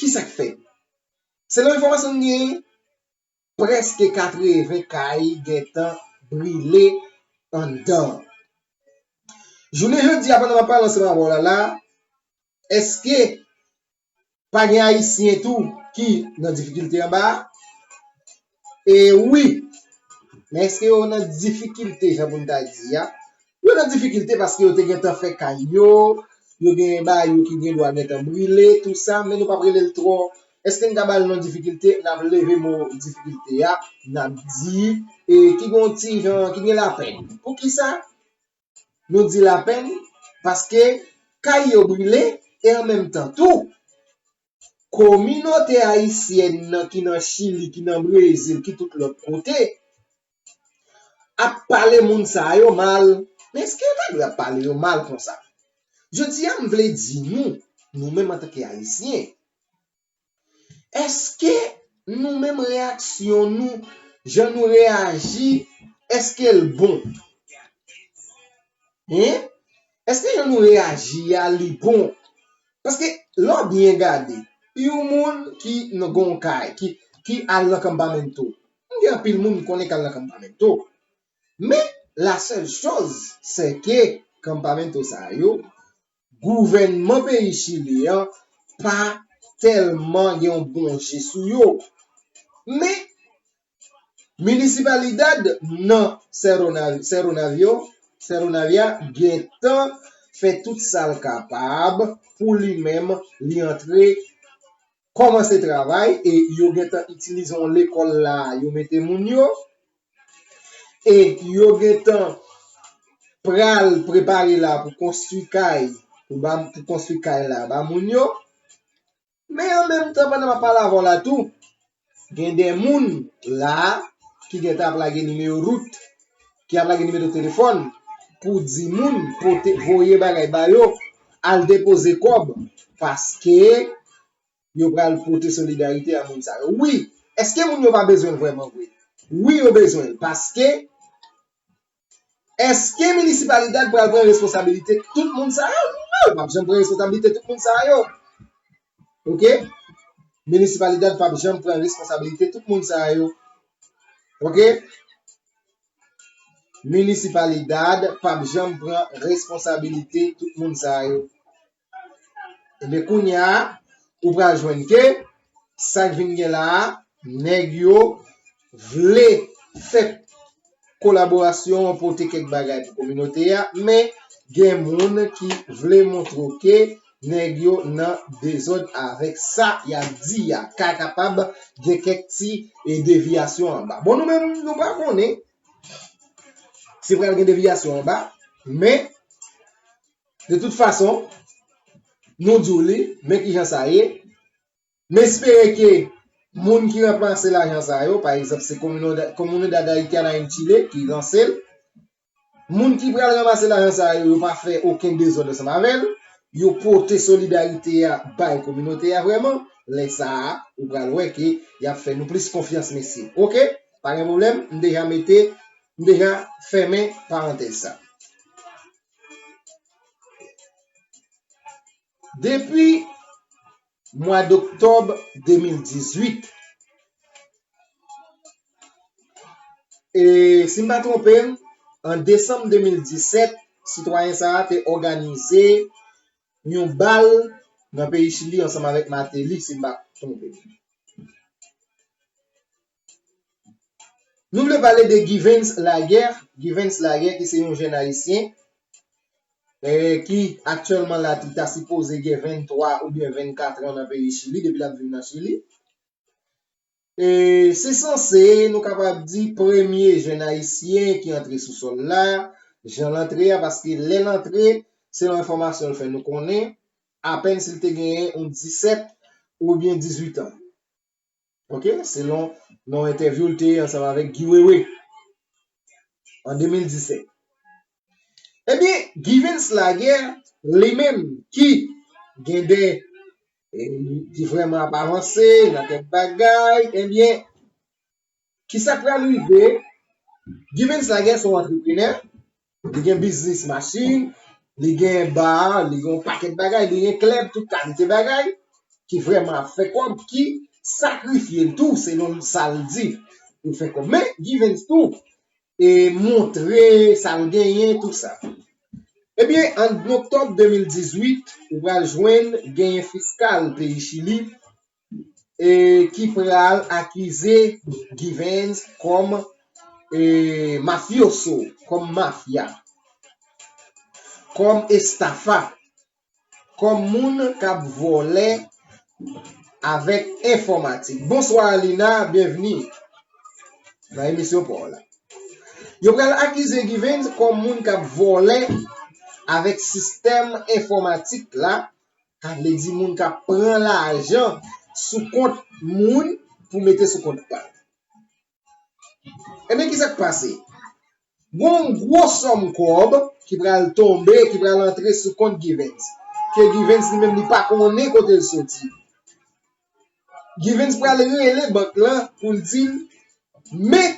ki sa k fèt? Selon enfòmasyon n genyen, prèske katreven kay gentan brile anndan. Jounen jodi a, pandan m ap pale ansanm avè w la, la, èske pa gen Ayisyen tou ki nan difikilte anba a? E wi, men èske yo nan difikilte, jan pou n ta di a? Yo nan difikilte paske yo te gentan fè kay yo, yo gen bagay yo ki gen dwa gentan brile, tou sa, men nou p ap rele l twò. Èske n ka ba l non difikilte? N ap leve mo difikilte a, n ap di, e, ki gen yon ti jan, ki gen lapenn. Poukisa nou di lapenn? Paske kay yo brile, e an menm tan tou, kominote ayisyèn nan ki nan Chili, ki nan Brezil, ki tout lòt kote, ap pale moun sa yo mal. Men èske yo ta dwe ap pale yo mal konsa? Jodi a, m vle di nou, nou menm antanke Ayisyen, èske nou menm reyaksyon nou, jan nou reyaji, èske l bon? Hein? Èske jan nou reyaji a, li bon? Paske lè w byen gade, yon moun ki nan gon kay, ki, ki al nan kanpamento, m gen anpil moun m konnen k al nan kanpamento. Men, la sèl choz, se ke kanpamento sa yo, gouvènman peyi Chili an pa tèlman gen yon bon je sou yo. Men, Minisipalidad nan Cerro Na-, Cerro Navio, Cerro Navia gentan fè tout sa l kapab pou li menm li antre kòmanse travay e yo gentan itilize yon lekòl la, yo mete moun yo e yo gentan pral prepare la pou konstwi kay, pou ba, pou konstwi kay la ba moun yo. Men an menm tan, pandan m ap pale avè w la tou, gen de moun la ki gentan ap lage nimewo rout, ki ap lage nimewo telefòn pou di moun pote, voye bagay ba yo, al depoze kòb, paske yo pral pote solidarite a moun sa yo. Wi, èske moun yo pa bezwen l vrèman vre? Wi, yo bezwen l, paske èske Minisipalidad pral pran responsabilite tout moun sa yo? Non, yo p ap janm pran responsabilite tout moun sa yo. Oke? Minisipalidad p ap janm pran responsabilite tout moun sa yo. Oke? Minisipalidad p ap janm pran responsabilite tout moun sa yo. Ebyen, kounye a, ou pral jwenn ke sa k vin gen la a, nèg yo vle fè kolaborasyon, pote kèk bagay pou kominote a, men gen moun ki vle montre w ke nèg yo nan dezòd avèk sa y ap di a. Ka kapab gen kèk ti, e, devyasyon anba. Bon, nou menm, nou pa konnen si pral gen devyasyon anba, men de tout fason, nou di w li, men kijan sa ye. M espere ke moun ki ranmase lajan sa yo, pa egzanp, se Comunidad, Comunidad Haitiana en Chile ki lanse l. Moun ki pral ranmase lajan sa yo, yo pa fè okenn dezòd ansanm avè l. Yo pote solidarite a bay kominote a vrèman. Lè sa a, ou pral wè ke y ap fè nou plis konfyans, mesye. Oke? Pa gen pwoblèm, m deja mete, m deja fèmen parantèz sa. Depi mwa doktòb de mil dizuit, e si m pa twonpe m, an desanm de mil disèt, sitwayen sa a te òganize yon bal nan peyi Chili ansanm avèk Martelly, si m pa twonpe m. Nou vle pale de Givens Laguerre, Givens Laguerre ki se yon jèn ayisyen, eh, ki aktyèlman la, li ta sipoze gen venntwa oubyen vennkat an nan peyi Chili, depi l ap viv nan Chili. E se sanse, nou kapab di, premye jèn ayisyen ki antre sou sòl la, jan l antre a, paske lè l antre, selon enfòmasyon l fè nou konnen, apèn si l te genyen yon disèt oubyen dizuit an. Oke? Selon yon entèvyou l te ansanm avèk Guy Wewe an de mil disèt. Ebyen, Givens Laguerre, li menm ki gen de, e, ki vrèman ap avanse nan kèk bagay, ebyen, kisa k pral rive? Givens Laguerre se yon antreprenè, li gen biznis machin, li gen bar, li gen yon pakèt bagay, li gen klèb, tout kalite bagay, ki vrèman ap fè kòb, ki sakrifye l tou, selon sa l di, pou l fè kòb. Men, Givens tou, e montre sa l genyen, tout sa. Ebyen, an oktòb de mil dizuit, ou pral jwenn genyen fiskal peyi Chili, e ki pral akize Givens kòm, e, mafyoso, kòm mafya, kòm estafa, kòm moun k ap vòlè avèk enfòmatik. Bonswa Alina, byenvni nan emisyon pa w la. Yo pral akize Givens kòm moun k ap vòlè avèk sistèm enfòmatik la, sa vle di moun k ap pran lajan sou kont moun pou mete sou kont pa l. Ebyen, kisa k pase? Gon gwo sòm kòb ki pral tonbe, ki pral antre sou kont Givens, ke Givens li menm li pa konnen kote l soti. Givens pral rele bank lan pou l di l, men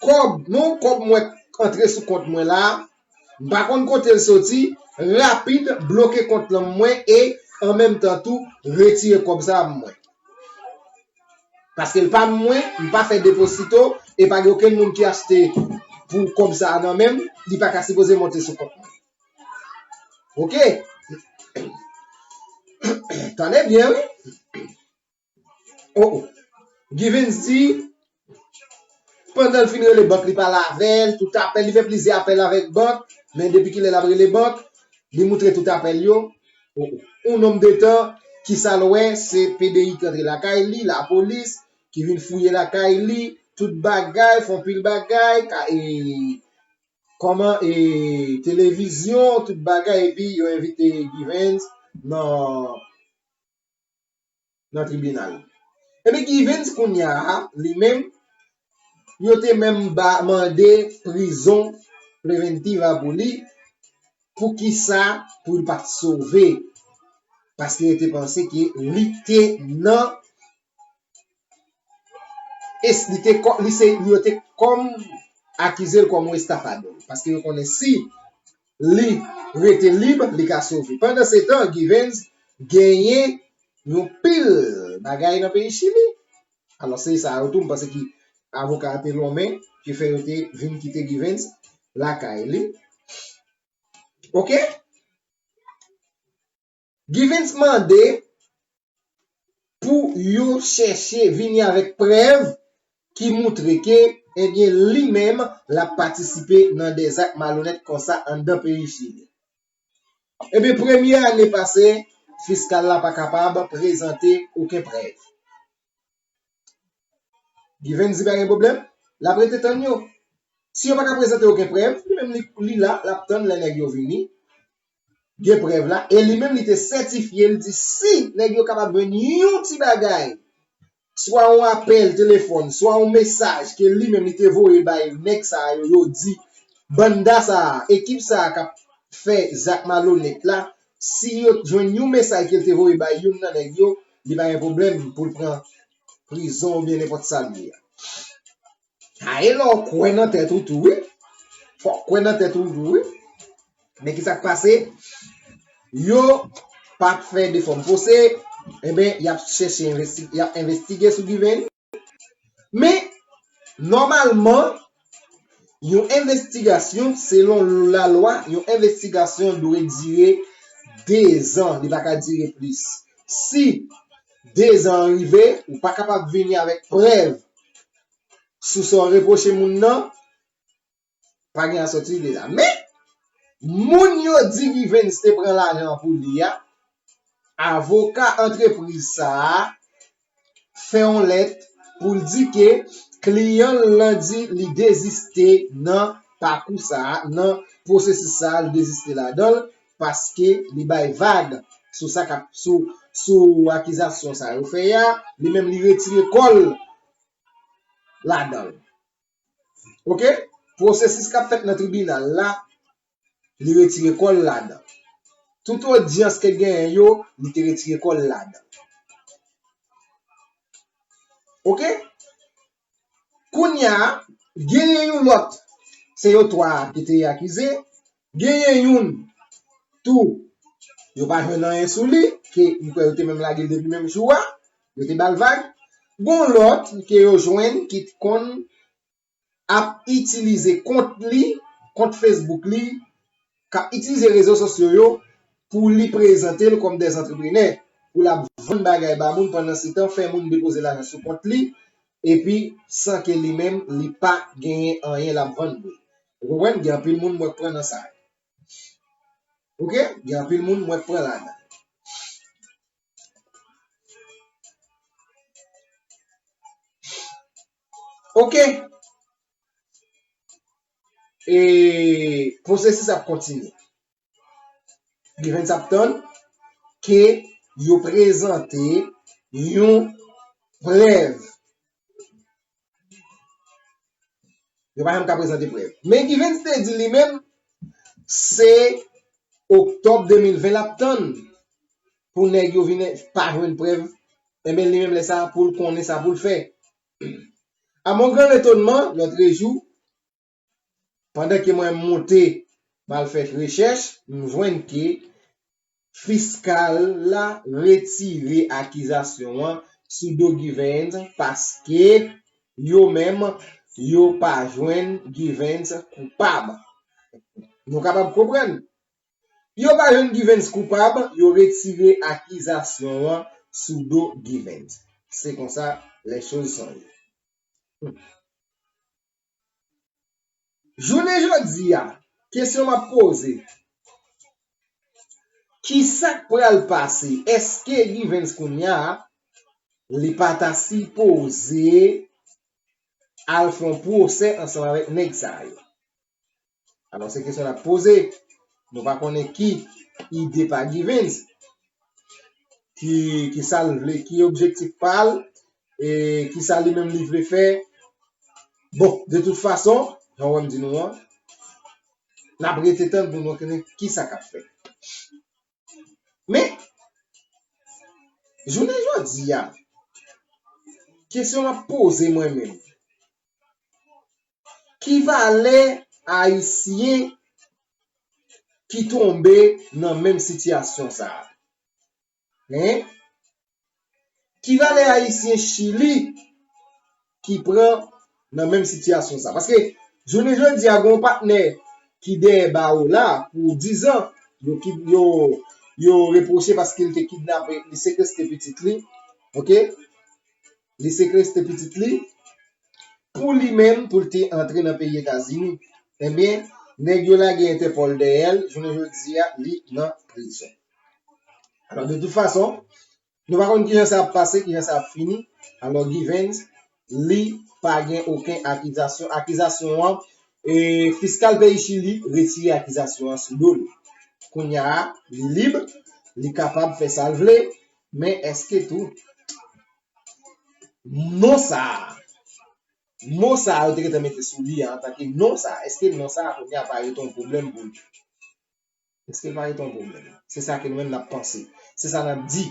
kòb, non, kòb mwen antre sou kont mwen la, m pa konn kote l soti, rapid, bloke kont lan mwen e an menm tan tou, retire kòb sa a mwen. Paske l pa mwen, m pa fè deposito, e pa gen okenn moun ki achte pou kòb sa a nan men m, li pa ka sipoze monte sou kont mwen. Oke? Tande byen, wi. Oh, oh. Givens di, pandan l fin rele bank, li pale avè l, tout apèl, li fè plizyè apèl avèk bank, men depi kilè l ap rele bank, li moutre tout apèl yo. Oh, oh. Yon nonm de tan, kisa l wè, se P D I ki antre lakay li, lapolis, ki vin fouye lakay li, tout bagay, fè yon pil bagay, ka, e, kòman, e, televizyon, tout bagay, epi yo envite Givens nan, nan tribinal. Epi Givens kounye a, li menm, yo te menm ba, mande prizon preventiva pou li, poukisa pou l pa t sove? Paske yo te panse ke li te nan es-, li te kò-, li se, yo te kòm akize l kòm yon estafadò. Paske yo konnen si li rete lib, li ka sove. Pandan se tan, Givens genyen yon pil bagay nan peyi Chili. Alò, se sa yo tou, m panse ki avoka a te lonmen, ki fè yo te vin kite Givens lakay li. Oke? Givens mande pou yo chèche vini avèk prèv ki moutre ke, ebyen, li menm, l ap patisipe nan de zak malonèt konsa anndan peyi Chili. Ebyen, premye ane pase, fiskal la pa kapab prezante okenn prèv. Givens di pa gen pwoblèm, l ap rete tann yo. Si yo pa ka prezante okenn prèv, li menm li, li la, l ap tann lè nèg yo vini. Gen prèv la, e li menm li te sètifye, l di si nèg yo kapab jwenn yon ti bagay, swa yon apèl telefòn, swa yon mesaj ke li menm li te voye bay nèg sa yo, yo di, banda sa a, ekip sa a k ap fè zak malonèt la, si yo jwenn yon mesaj ke l te voye bay youn nan nèg yo, li pa gen pwoblèm pou l pran prizon oubyen nenpòt sa l ye a. Sa e lè w kwè nan tèt ou tou, wi. Fò w kwè nan tèt ou tou, wi. Men ki sa k pase? Yo pa t fè de fòm pwose, enben, y ap chèche envesti-, y ap envestige sou Givens. Men, nòmalman, yon envestigasyon, selon lalwa, yon envestigasyon dwe dire de zan, li pa ka dire plis. Si de zan an rive, ou pa kapab vini avèk prèv sou sa w repwoche moun nan, pa gen asòti de la. Men, moun yo di Givens te pran lajan an pou li a, avoka antrepriz sa a, fè yon lèt pou l di ke kliyan l lan di li deziste nan pakou sa a, nan pwosesis sa a, li deziste ladan l, paske li bay vag sou sa k ap, sou, sou akizasyon sa yo fè a, li menm li retire kò l ladan l. Oke? Pwosesis k ap fèt nan tribinal la, li retire kò l ladan. Tout odyans ke genyen yo, li te retire kò l ladan. Oke? Kounye a, genyen yon lòt, se yo twa a ki te akize, genyen youn tou, yo pa jwenn anyen sou li, ke m kwè yo te menm lage l depi menm jou a, yo te ba l vag. Gon lòt ke yo jwenn ki t konn ap itilize kont li, kont Facebook li, k ap itilize rezo sosyo yo pou li prezante l kòm dèzantreprenè, pou l ap vann bagay ba moun, pandan se tan fè moun depoze lajan sou kont li, epi san ke li menm li pa genyen anyen l ap vann pou li. Ou konprann? Gen anpil moun mwen pran nan sa. Oke? Gen anpil moun mwen pran ladan. Oke. E pwosesis ap kontinye. Givens ap tann ke yo prezante yon prèv. Yo pa janm ka prezante prèv. Men Givens te di li menm, se oktòb de mil ven l ap tann pou nèg yo vin pa jwenn prèv. Enben, li menm lè sa a, pou l konnen sa pou l fè. A mon grand étonnement, lòtrejou, pandan ke mwen moute m al fè rechèch, m jwenn ke fiskal la retire akizasyon an sou do Givens paske yo menm, yo pa jwenn Givens koupab. Nou kapab konprann. Yo pa jwenn Givens koupab, yo retire akizasyon an sou do Givens. Se konsa les choses sont. Jounen jodi a, kesyon m ap poze, ki sa k pral pase? Èske Givens kounye a, li pa ta sipoze al fè yon pwosè ansanm avèk nèg sa yo? Alò, se kesyon n ap poze. Nou pa konnen ki ide pa Givens, ki, ki sa l vle, ki objektif pa l, e ki sa li menm li vle fè. Bon, de tout fason, jan w wè m di nou an, n ap rete tann pou nou konnen ki sa k ap fèt. Men, jounen jodi a, kesyon m ap poze mwen menm, ki valè Ayisyen ki tonbe nan menm sitiyasyon sa a? Hein? Ki valè Ayisyen Chili ki pran nan menm sitiyasyon sa? Paske, jounen jodi a, gen yon patnè ki dèyè bawo la pou dizan, yo, ki, yo, yo repwoche paske l te kidnape, li sekwestre pitit li, oke? Li sekwestre pitit li, pou li menm, pou l te antre nan peyi Etazini. Ebyen, nèg yo lage Entèpòl dèyè l, jounen jodi a, li nan prizon. Alò, de tout fason, nou pa konn kijan sa ap pase, kijan sa ap fini. Alò, Givens, li pa gen okenn akizasyon. Akizasyon an, e, fiskal peyi Chili retire akizasyon an sou do l. Kounye a, li lib, li kapab fè sa l vle, men èske tou, non sa a, mo sa a yo te gentan mete sou li a antanke non sa a, èske non sa a kounye a pa rete yon pwoblèm pou li? Èske l pa rete yon pwoblèm? Se sa ke nou menm n ap panse. Se sa n ap di.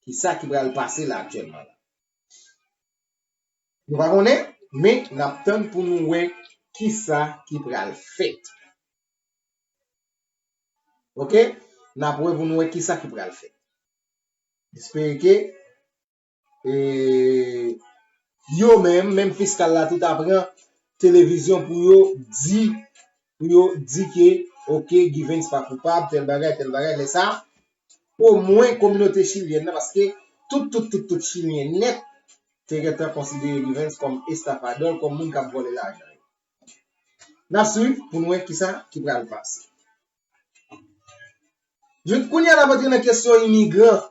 Ki sa ki pral pase la aktyèlman la? Nou pa konnen, men n ap tann pou nou wè ki sa ki pral fèt. Oke? N ap wè pou nou wè ki sa ki pral fèt. Espere ke, e, yo menm, menm fiskal la tou ta pran televizyon pou yo di, pou yo di ke, oke, Givens pa koupab, tèl bagay, tèl bagay, lè sa, omwen kominote chilyèn nan, paske tout, tout, tout, tout Chilyen nèt te gentan konsidere Givens kòm estafadò, kòm moun k ap vòlè lajan yo. N ap swiv pou n wè kisa ki pral pase. Jouk kounye a n ap antre nan kesyon imigran.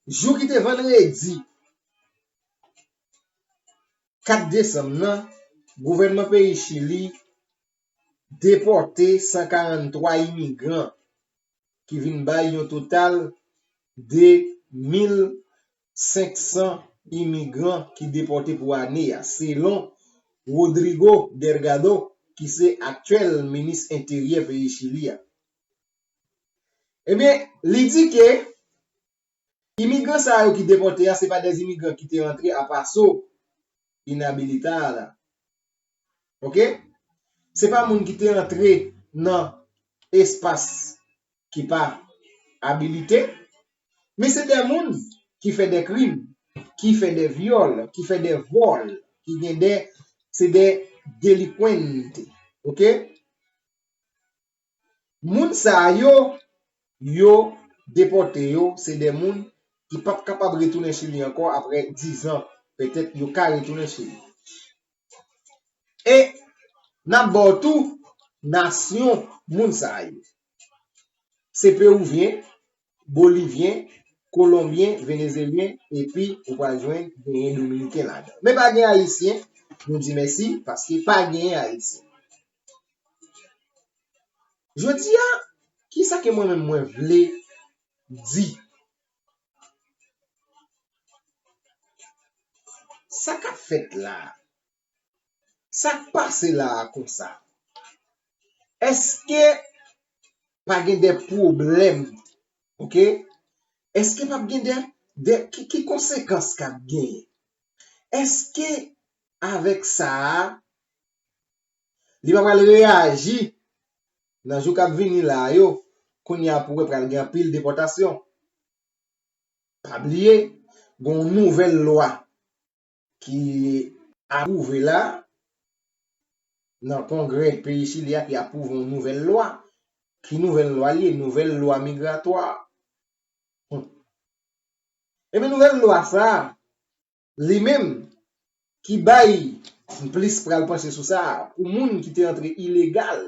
Jou ki te vandredi, kat desanm nan, gouvènman peyi Chili depòte san karanntwa imigran, ki vin bay yon total de mil senk san imigran ki depòte pou ane a, selon Rodrigo Delgado, ki se aktyèl minis enteryè peyi Chili a. Ebyen, li di ke imigran sa yo ki depòte a, se pa de imigran ki te rantre a paso inabilitada. Oke? Se pa moun ki te rantre nan espas ki pa abilite, men se de moun ki fè de krim, ki fè de vyòl, ki fè de vòl, ki gen de, se de delinkwente. Oke? Moun sa yo, yo depòte yo, se de moun ki p ap kapab retounen Chili ankò apre diz an. Petèt yo ka retounen Chili. E n ap ba w tou nasyon moun sa yo. Se Pewouvyen, Bolivyen, Kolonbyen, Venezelyen, epi ou pral jwenn genyen Dominiken ladan. Men pa gen Ayisyen, nou di mèsi, paske pa genyen Ayisyen. Jodi a, kisa ke mwen menm mwen vle di? Sa k ap fèt la a? Sa k pase la a konsa? Èske pa gen de pwoblèm? Oke? Èske p ap gen de, de, ki, ki konsekans k ap genyen? Èske avèk sa a, li pa pral reyaji nan jou k ap vini la a yo, kounye a pou wè pral gen anpil depòtasyon? Pa bliye, gen yon nouvèl lwa ki apwouve la, nan Kongrè peyi Chili a ki apwouve yon nouvèl lwa. Ki nouvèl lwa li ye? Nouvèl lwa migratwa. Hmm. Ebyen, nouvèl lwa sa a, li menm, ki bay, m plis pral panche sou sa a, pou moun ki te antre ilegal,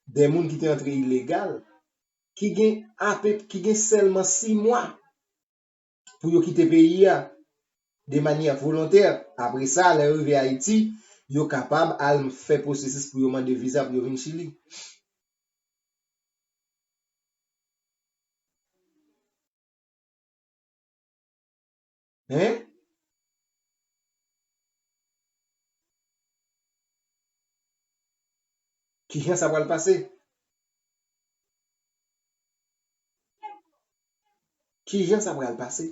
de moun ki te antre ilegal, ki gen ape, ki gen sèlman sis mwa pou yo kite peyi a de manyè volontè. Apre sa, lè yo rive Ayiti, yo kapab al fè pwosesis pou yo mande viza pou yo vin Chili. Hein? Kijan sa pral pase? Kijan sa pral pase?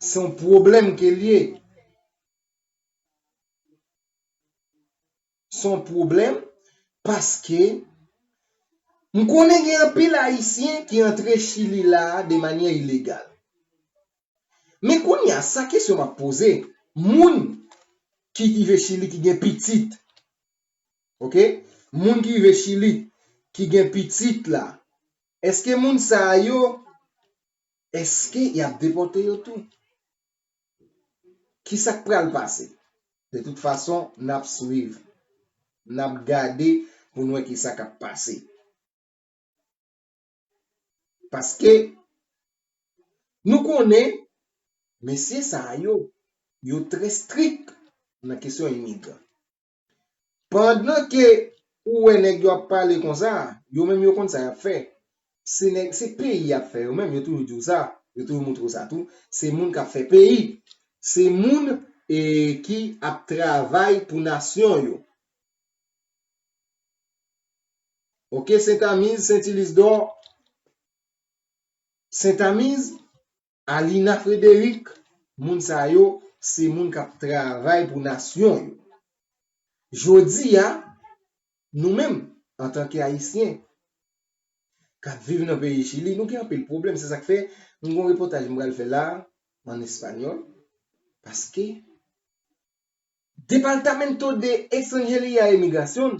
Se yon pwoblèm ke l ye. Se yon pwoblèm paske m konnen gen anpil Ayisyen ki antre Chili la a de manyè ilegal. Men kounye a, sa kesyon m ap poze, moun ki rive Chili ki gen pitit, oke? Moun ki rive Chili ki gen pitit la, èske moun sa yo, èske y ap depòte yo tou? Kisa k pral pase? De tout fason, n ap swiv. N ap gade pou n wè kisa k ap pase. Paske nou konnen mesye sa yo, yo trè strik nan kesyon imigran. Pandan ke ou wè nèg yo ap pale konsa, yo menm yo konn sa y ap fè. Se nèg, se peyi y ap fè yo menm, yo toujou di w sa, yo toujou montre w sa tou. Se moun k ap fè peyi, se moun, e, ki ap travay pou nasyon yo. Oke, Sentamiz, Sentilisdò, Sentamiz, Alina Frederic, moun sa yo, se moun k ap travay pou nasyon yo. Jodi a, nou menm, antanke Ayisyen, k ap viv nan peyi Chili, nou gen anpil pwoblèm. Se sa k fè, m gen yon repòtaj m pral fè la, an espanyòl, paske Departamento de Extranjería y Migración,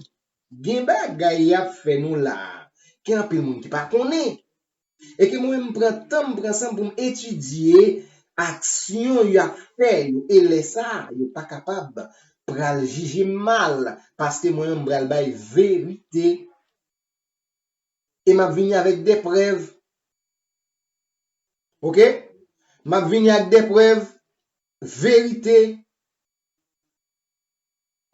gen bagay y ap fè nou la a, ke anpil moun ki pa konnen. E ke mwen menm m pran tan m, pran san m pou m etidye aksyon y ap fè yo. E lè sa a, yo pa kapab pral jije m mal, paske mwen menm m pral bay verite. E m ap vini avèk de prèv. Oke? M ap vini ak de prèv, verite.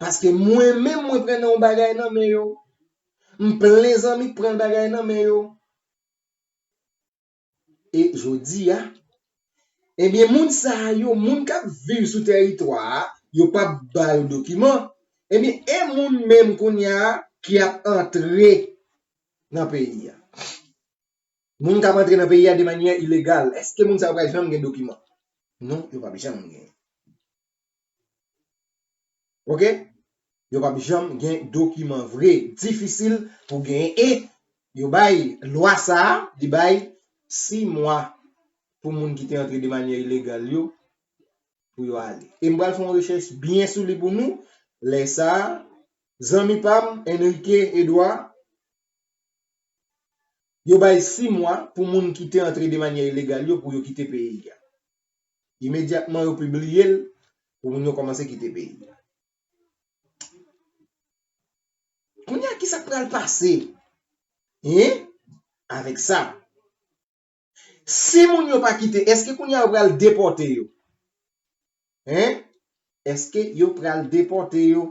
Paske mwen menm, mwen pran yon bagay nan men yo. M plen zanmi k pran bagay nan men yo. E jodi a, ebyen, moun sa yo, moun k ap viv sou tèritwa a, yo p ap ba yo dokiman. Ebyen, e moun menm kounye a ki ap antre nan peyi a? Moun k ap antre nan peyi a de manyè ilegal, èske moun sa yo pral janm gen dokiman? Non, yo p ap janm gen. Oke? Yo p ap janm gen dokiman vre. Difisil pou genyen. E yo bay lwa sa a, li bay sis mwa pou moun ki te antre de manyè ilegal yo, pou yo ale. E m pral fè yon rechèch byen sou li pou nou. Lè sa a, zanmi pa m, Enrique Edouard, yo bay sis mwa pou moun ki te antre de manyè ilegal yo pou yo kite peyi a. Imedyatman yo pibliye l, pou moun yo kòmanse kite peyi a. Kounye a, kisa k pral pase? Hein? Avèk sa. Si moun yo pa kite, èske kounye a yo pral depòte yo? Hein? Èske yo pral depòte yo?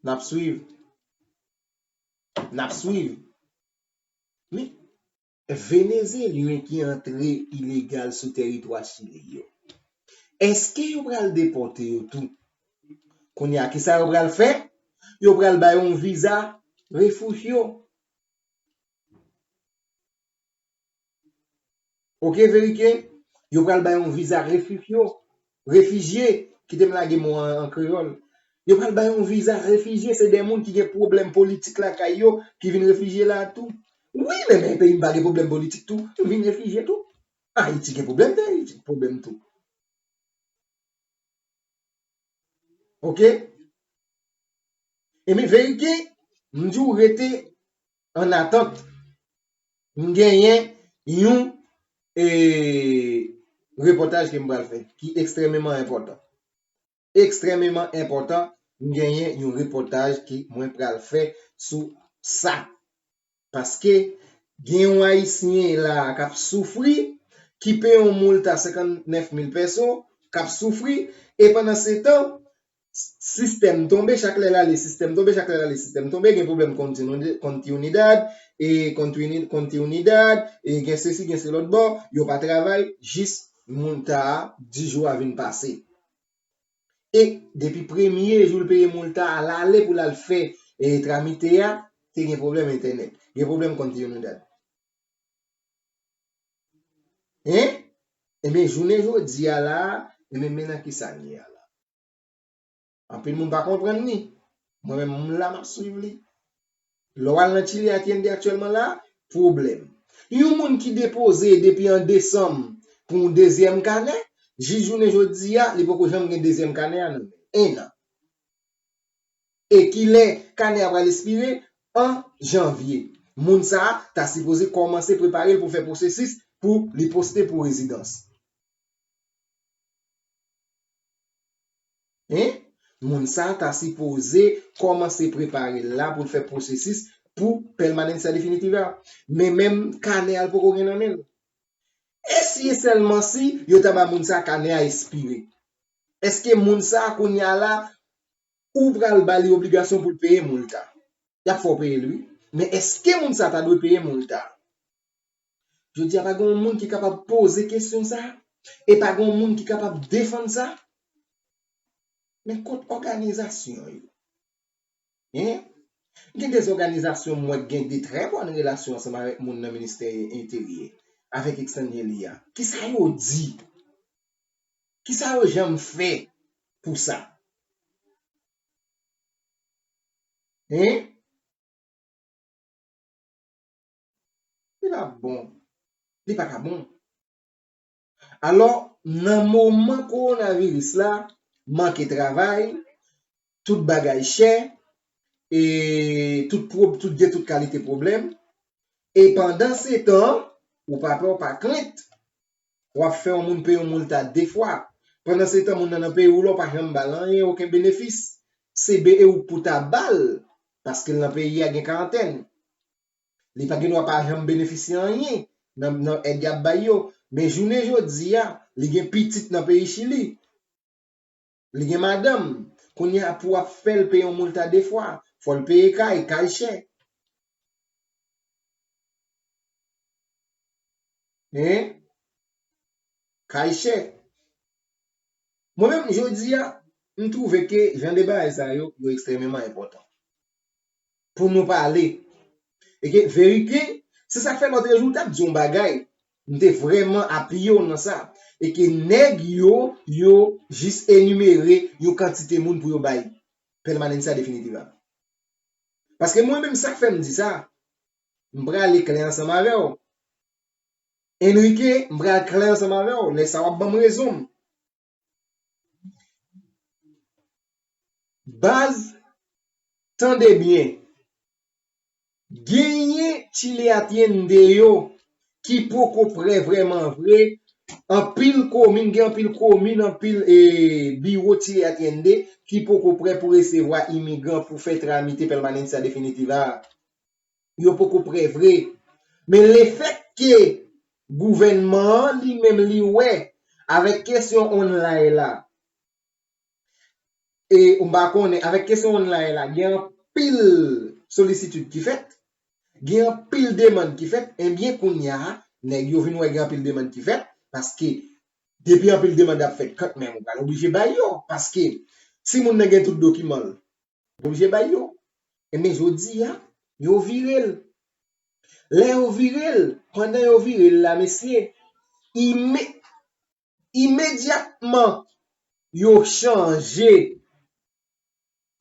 N ap swiv. N ap swiv. Men, Venezyelyen ki antre ilegal sou tèritwa Chili yo, èske yo pral depòte yo tou? Kounye a, kisa yo pral fè? Yo pral ba yo yon viza refijye. Oke, Veriken? Yo pral ba yo yon viza refijye. Refijye, kite m lage mo an, an kreyòl. Yo pral ba yo yon viza refijye, se de moun ki gen pwoblèm politik lakay yo, ki vin refijye la tou. Wi, men, men peyi m pa gen pwoblèm politik tou, m vin refijye tou. Ayiti gen pwoblèm, Ayiti gen pwoblèm tou. Oke? Ebyen, Veriken, m di w rete an atant. M genyen yon, e, repòtaj ke m pral fè, ki ekstrèmeman enpòtan. Ekstrèmeman enpòtan, m genyen yon repòtaj ke mwen pral fè sou sa. Paske gen yon Ayisyen la a k ap soufri, ki peye yon moulta senkannèf mil peso, k ap soufri, e pandan se tan, sistèm tonbe, chak lè l ale, sistèm tonbe, chak lè l ale, sistèm tonbe, gen pwoblèm kontinide-, kontinidad, e kontini-, kontinidad, e gen sesi, gen se lòt bò, yo pa travay, jis moulta a, dis jou a vin pase. E depi premye jou l peye moulta a, l ale pou l al fè, e, tramite a, te gen pwoblèm entènèt, gen pwoblèm kontinidad. Hein? Ebyen, jounen jodi a la, ebyen, men nan kisa n ye a la. Anpil moun pa konprann li. Mwen menm, m la, m ap swiv li. Lè w al nan Chili, A T N T aktyèlman la, pwoblèm. Yon moun ki depoze depi an desanm pou yon dezyèm kanè, jis jounen jodi a, li poko janm gen dezyèm kanè a nan men l. En an. E ki lè kanè a pral ekspire? An janvye. Moun sa a ta sipoze kòmanse prepare l pou fè pwosesis pou li poste pou rezidans. Hein? Moun sa a ta sipoze kòmanse prepare l la pou l fè pwosesis pou pèmanencia definitiva. Men menm kanè a l poko gen nan men l. E si e sèlman si yo ta ba moun sa a kanè a ekspire? Èske moun sa a kounye a la, ou pral ba li obligasyon pou l peye moulta? Y ap fè w peye l, wi. Men èske moun sa a ta dwe peye moulta? Jodi a, pa gen yon moun ki kapab poze kesyon sa a. E pa gen yon moun ki kapab defann sa. Men kot òganizasyon yo? Hein? Gen de òganizasyon, mwen gen de trè bòn relasyon ansanm avèk moun nan ministè enteryè, avèk Externyelia. Kisa yo di? Kisa yo janm fè pou sa? Hein? Li pa bon. Li pa ka bon. Alò, nan moman kowonaviris la, manke travay, tout bagay chè, e tout pwob-, tout, gen tout kalite pwoblèm. E pandan se tan, ou pa pè, ou pa krent, w ap fè yon moun peye yon moulta de fwa. Pandan se tan, moun nan nan peyi w la, w pa janm ba l anyen, okenn benefis. Se be e ou k pou ta ba l, paske l nan peyi a gen karantèn. Li pa gen dwa pa janm benefisye anyen nan, nan èd y ap bay yo. Men jounen jodi a, li gen pitit nan peyi Chili. Li gen madanm. Kounye a, pou w ap fè l peye yon moulta de fwa, fò l peye kay, kay chè. Hein? Kay chè. Mwen menm, jodi a, m twouve ke jan de bagay sa yo, yo ekstrèmeman enpòtan. Pou nou pale. E ke verite, se sa k fè lòt jou, m t ap di yon bagay, m te vrèman apiye w nan sa. E ke nèg yo, yo jis enimere yon kantite moun pou yo bay pèmanencia definitiva. Paske mwen menm, sa k fè m di sa, m prale klè ansanm avè w. Enrique, m pral klè ansanm avè w. Lè sa w ap ban m rezon m. Baz, tande byen. Genyen Chile Atiende yo ki poko prè vrèman vre. Anpil komin, gen anpil komin, anpil e, biwo Chile Atiende ki poko prè pou resevwa imigran, pou fè tramite pèmanencia definitiva a. Yo poko prè vre. Men lefètke gouvènman an li menm li wè avèk kesyon online la, e m pa konnen, avèk kesyon online la, gen anpil solisitid ki fèt, gen anpil demann ki fèt, enbyen kounye a, nèg yo vin wè gen anpil demann ki fèt, paske depi anpil demann ap fèt, kanmenm ou pral oblije bay yo, paske si moun nan gen tout dokiman l, oblije bay yo. Enben, jodi a, yo vire l. Lè yo vire l, pandan yo vire l la, mesye, ime, imedyatman, yo chanje,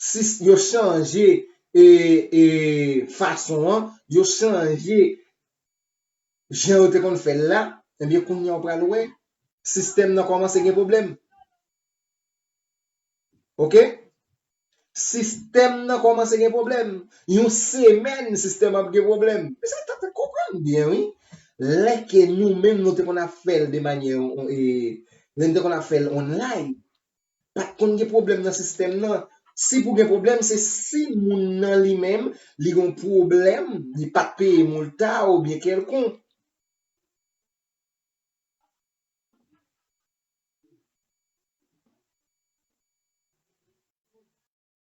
sis, yo chanje e, e, fason an, yo chanje jan yo te konn fè l la, enbyen, kounye a w pral wè, sistèm nan kòmanse gen pwoblèm. Oke? Sistèm nan kòmanse gen pwoblèm. Yon semèn, sistèm ap gen pwoblèm. Mesye, tande, konprann byen, wi. Lè ke nou menm, nou te konn ap fè l de manyè, e, lè n te konn ap fè l online, pa t konn gen pwoblèm nan sistèm nan. Si pou gen pwoblèm, se si moun nan li menm, li gen yon pwoblèm, li pa t peye moulta oubyen kèlkonk.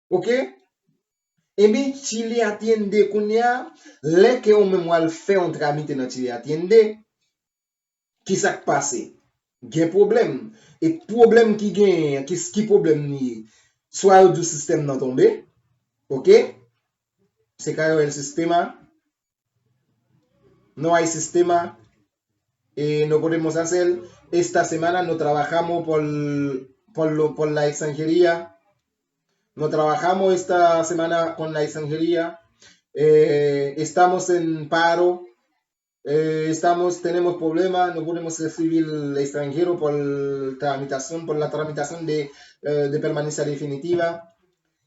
Oke? Ebyen, Chile Atiende kounye a, lè ke ou menm w al fè yon tramite nan Chile Atiende, ki sa k pase? Gen pwoblèm. E pwoblèm ki genyen an, ki, ki pwoblèm li ye? Swa yo di w sistèm nan tonbe, oke? Se ka yo el sistema. No hay sistema. Eh, no podemos hacer. Esta semana no trabajamos por, por, lo- por la extranjería. No trabajamos esta semana con la extranjería. Eh, estamos en paro. Eh, estamos, tenemos problema, no podemos recibir extranjero por tramitación, por la tramitación de, eh, de permanencia definitiva.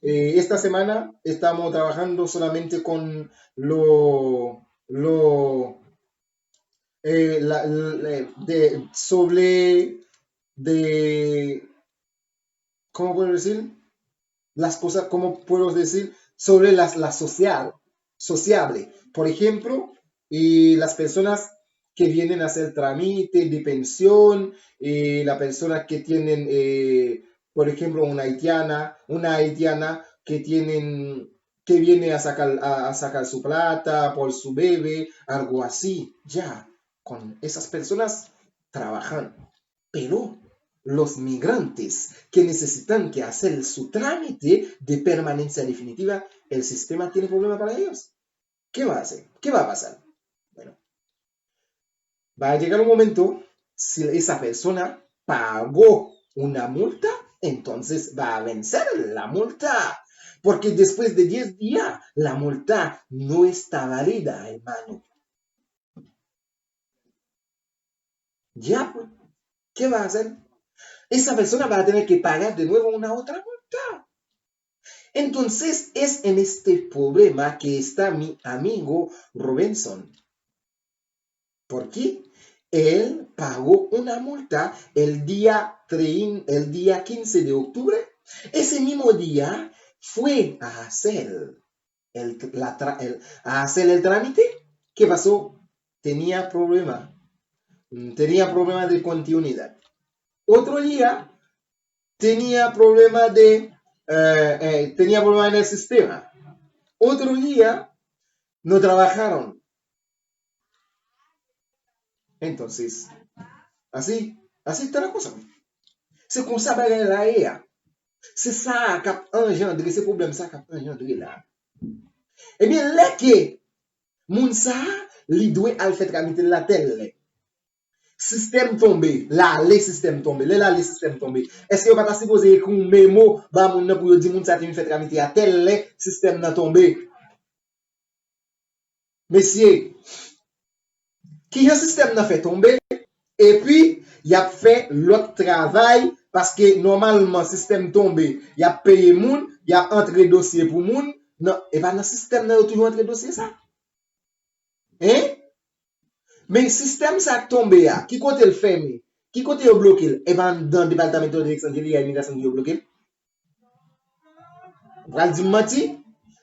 Eh, esta semana estamos trabajando solamente con lo, lo, eh, la, la- de, sobre de, ¿cómo puedo decir? Las cosas, ¿cómo puedo decir? Sobre las, las social, sociable. Por ejemplo, eh, las personas que vienen a hacer trámite de pensión, eh, las personas que tienen, eh, por ejemplo, una haitiana, una haitiana que tienen, que viene a sacar, a, a sacar su plata por su bebé, algo así, ya, con esas personas trabajan. Pero los migrantes que necesitan que hacer su trámite de permanencia definitiva, el sistema tiene problema para ellos. ¿Qué va a hacer? ¿Qué va a pasar? Bueno, va a llegar un momento, si esa persona pagó una multa, entonces va a vencer la multa. Porque después de diez días, la multa no está válida, hermano. Diablo, ¿qué va a hacer? Esa persona va a tener que pagar de nuevo una otra multa. Entonces es en este problema que está mi amigo Robinson. ¿Por qué? él pagó una multa el día trein-, el día quince de octubre. Ese mismo día fue a hacer el, la tra-, el, a hacer el trámite. ¿Qué pasó? Tenía problema. Mm, tenía problema de continuidad. Otro día, tenía problema de, eh, eh, tenía problema en el sistema. Otro día, no trabajaron. Entonces, así, así está la cosa. Se konsa bagay la ye a. Se sa a k ap anjandre, se pwoblèm sa k ap anjandre la. Ebyen, lè ke moun sa a, li dwe al fè tramite l la tèl lè. Sistèm tonbe, l ale sistèm tonbe. Lè l ale sistèm tonbe, èske yo pa ta sipoze ekri yon memo ba moun nan pou yo di moun sa te vin fè tramite a tèl lè sistèm nan tonbe? Mesye, kijan sistèm nan fè tonbe? Epi, y ap fè lòt travay, paske nòmalman sistèm tonbe, y ap peye moun, y ap antre dosye pou moun, nan, e pa nan sistèm nan yo toujou antre dosye sa? Hein? Men sistèm sa k tonbe a, ki kote l fèmen? Ki kote yo bloke l? E pa anndan Depatman Eleksyon Jeneral Imigrasyon ki yo bloke l? Ou pral di m manti?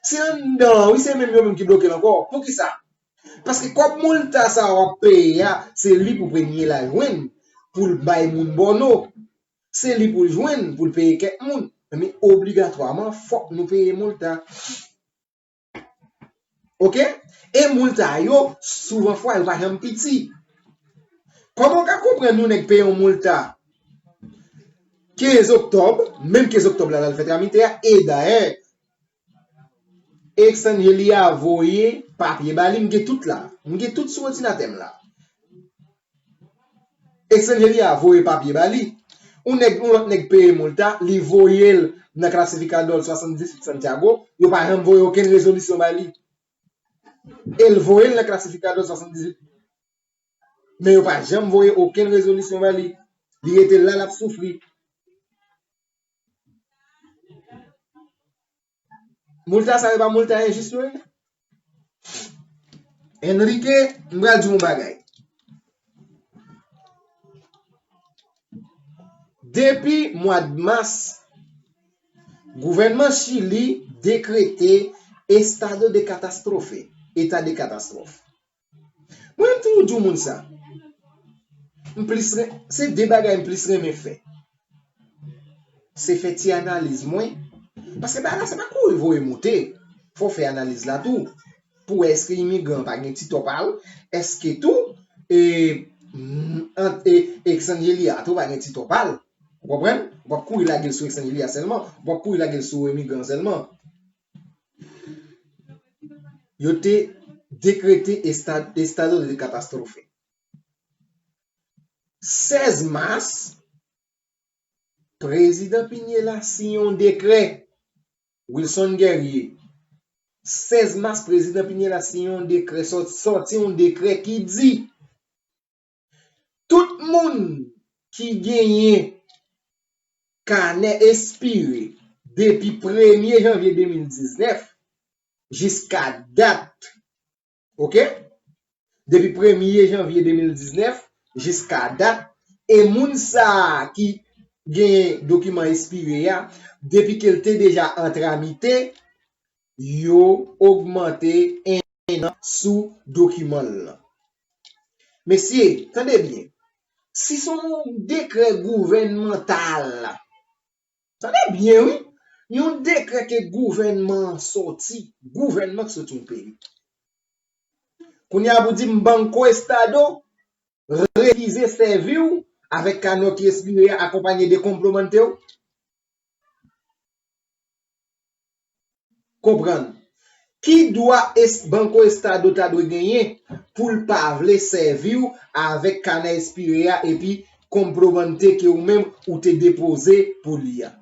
Se anndan an, wi, se menm yo menm ki bloke l ankò. Poukisa? Paske kòb multa sa w ap peye a, se li pou premye la jwenn, pou l bay moun bòno. Se li pou l jwenn, pou l peye kèk moun. Men obligatwaman, fòk nou peye multa. Oke? E multa yo, souvan fwa, yo pa janm piti. Kòman w ka konprann yon nèg peye yon multa kenz oktòb, menm kenz oktòb la, l al fè tramite a, e dayè, Exangelia voye papye ba li, m gen tout la. M gen tout sou òdinatè m la. Exangelia voye papye ba li. Yon nèg, yon lòt nèg peye multa, li voye l nan klasifikadò l swasanndizuit Santiago, yo pa janm voye okenn rezolisyon ba li. E l voye l nan klasifikadò l swasanndizuit. Men yo pa janm voye okenn rezolisyon ba li. Li rete la, l ap soufri. Multa sa yo pa multa enjis yo ye? Enrique, m pral di w yon bagay. Depi mwa d mas, gouvènman Chili dekrete estado de catástrofe, eta de katastwòf. Mwen, m toujou di w moun sa. M plis ren-, se de bagay m plis renmen fè. Se fè ti analiz mwen. Paske bagay la, se pa kouri voye moute. Fò w fè analiz la tou. Pou wè èske imigran pa gen ti tò pa l. Èske tou, e, m, ant, e, Exangelia tou pa gen ti tò pa l. Ou konprann? Ou p ap kouri lage l sou Exangelia sèlman. Ou p ap kouri lage l sou imigran sèlman. Yo te dekrete esta-, estado de catástrofe. Sèz mas, prezidan Piñera siyen yon dekrè. Wilson Guerrier. Sèz mas, prezidan Piñera siyen yon dekrè, sò-, sòti yon dekrè ki di, tout moun ki genyen kanè espire depi premye janvye de mil diznèf jiska dat, oke? Depi premye janvye de mil diznèf jiska dat, e moun sa a ki gen dokiman espire a, depi ke l te deja an tramite, yo ogmante en an sou dokiman l lan. Mesye, tande byen. Si se yon dekrè gouvènmantal, tande byen, wi, yon dekrè ke gouvènman an sòti, gouvènman k sòti yon peyi. Kounye a pou di m Banco Estado refize sèvi w avèk kanè w ki espire a akonpanye de comprovante w? Konprann. Ki dwa es-, Banco Estado ta dwe genyen pou l pa vle sèvi w avèk kanè espire a epi comprovante ke ou menm ou te depoze pou li a?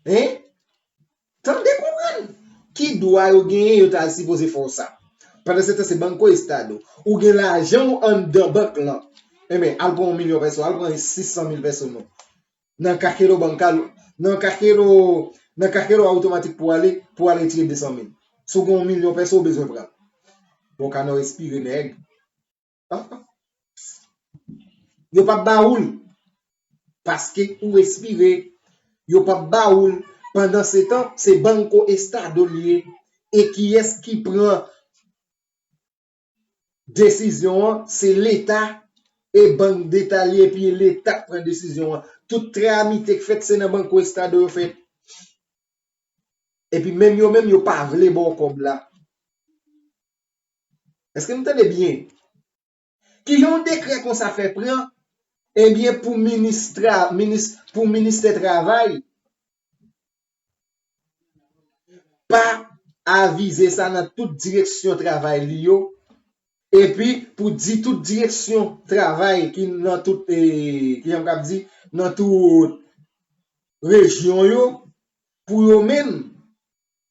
Hein? Tande konprann. Ki dwa yo genyen yo ta sipoze fè w sa? Pandan se tan se Banco Estado. Ou gen lajan w anndan bank lan. Enben, al pran yon milyon peso, al pran sis san mil peso non. Nan cajero bancal, nan cajero, nan cajero automatique pou ale, pou al retire de san mil. Si w gen yon milyon peso, ou bezwen pran l. Bon, kanè w espire, nèg. Yo p ap ba ou l. Paske ou espire. Yo p ap ba ou l. Pandan se tan, se Banco Estado l ye. E kiyès ki pran desizyon an? Se Leta. E Bank Deta l ye, epi Leta k pran desizyon an. Tout tramite k fèt, se nan Banco Estado yo fèt. Epi menm yo menm, yo pa vle ba w kòb la. Èske n tande byen? Ki jan yon dekrè konsa fè pran? Ebyen, pou minis tra, minis, pou ministè travay, pa avize sa nan tout direksyon travay li yo, epi pou di tout direksyon travay ki nan tout, e, ki jan m kab di, nan tout rejyon yo, pou yo menm,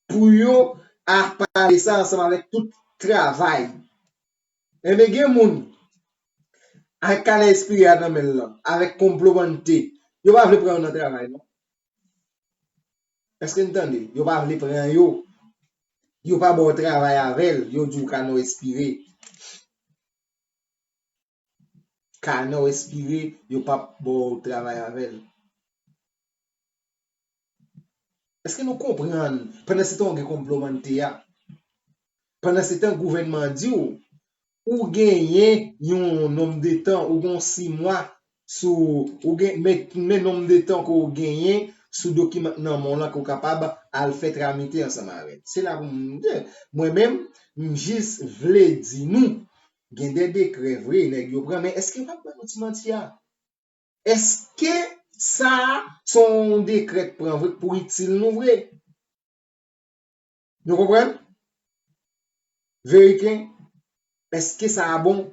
pou yo a pale sa ansanm avèk tout travay. Enben, gen moun ak kanè espire a nan men l lan, avèk konplo mante, yo pa vle pran yo nan travay, non. Èske n tande? Yo pa vle pran yo. Yo pa ba w travay avè l. Yo di w kanè w espire. Kanè w espire, yo p ap ba w travay avè l. Èske nou konprann? Pandan se tan, w gen konplo mante a. Pandan se tan, gouvènman an di w, ou genyen yon nonm de tan, ou gen yon sis mwa sou, ou gen, men, men nonm de tan ke w genyen sou dokiman k nan men w lan ke w kapab al fè tramite ansanm avè l. Se la pou m di, mwen menm, m jis vle di nou, gen de dekrè vre, nèg yo pran, men èske yo p ap ban nou ti manti a? Èske sa a se yon dekrè k pran vre, k pou itil nou vre? Nou konprann? Veriken, èske sa a bon?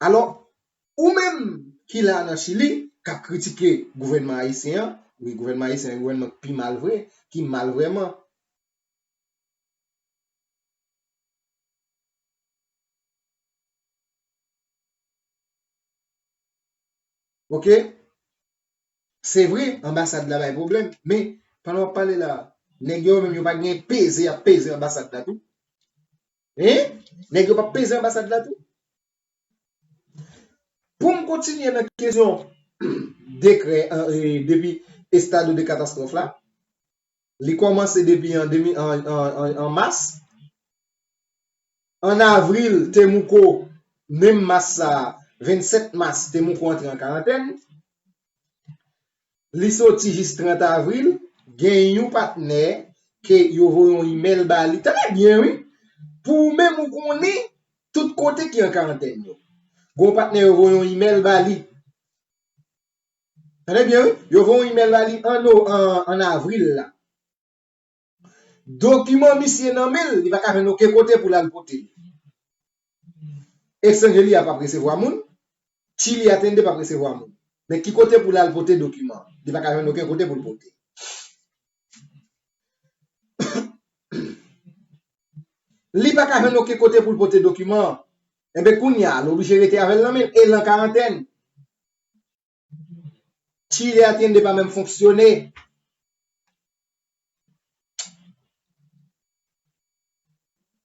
Alò, ou menm ki la nan Chili, k ap kritike gouvènman ayisyen an, wi, gouvènman ayisyen an, gouvènman ki pi mal vre, ki mal vrèman. Ok? Se vre, anbasad la bay pwoblèm, men, pandan w ap pale la, nèg yo menm yo pa gen peze y ap peze anbasad la tou? Hein? Nèg yo pa peze anbasad la tou? Pou m kontinye nan kesyon dekrè an, e, depi estado de katastwòf la, li kòmanse depi an, demi, an, an, an, an mas. An avril, Temuco, menm mas sa a, vennsèt mas, Temuco antre an karantèn. Li soti jis trant avril, gen yon patnè ke yo voye yon imèl ba li. Tande byen, wi. Pou ou menm ou konnen tout kote ki an karantèn yo. Gen yon patnè yo voye yon imèl ba li. Tande byen, wi. Yo voye yon imèl ba li an, no- an, an avril la. Dokiman misye nan men l, li pa ka jwenn okenn kote pou l al pote l. Estranje li a p ap resevwa moun, Chile Atiende p ap resevwa moun. Men ki kote pou l al pote dokiman an? Li pa ka jwenn okenn kote pou l pote. Li pa ka jwenn okenn kote pou l pote dokiman an. Enben, kounye a, l oblije rete avè l nan men l e l an karantèn. Chile Atiende pa menm fonksyone.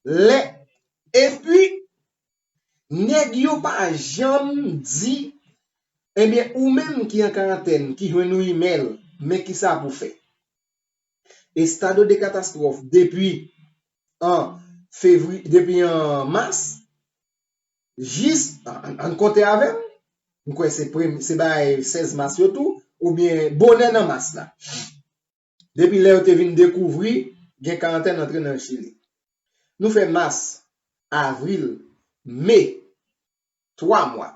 Lè, epi, nèg yo pa janm di, ebyen, ou menm ki an karantèn, ki jwenn yon imèl, men kisa pou fè. Estado de katastwòf depi an fevri-, depi an mas, jis, an, an, ann konte avè m, m kwè se premye, se bay sèz mas yo tou, oubyen bonè nan mas la. Depi lè yo te vin dekouvri gen karantèn antre nan Chili. Nou fè mas, avril, me, twa mwa.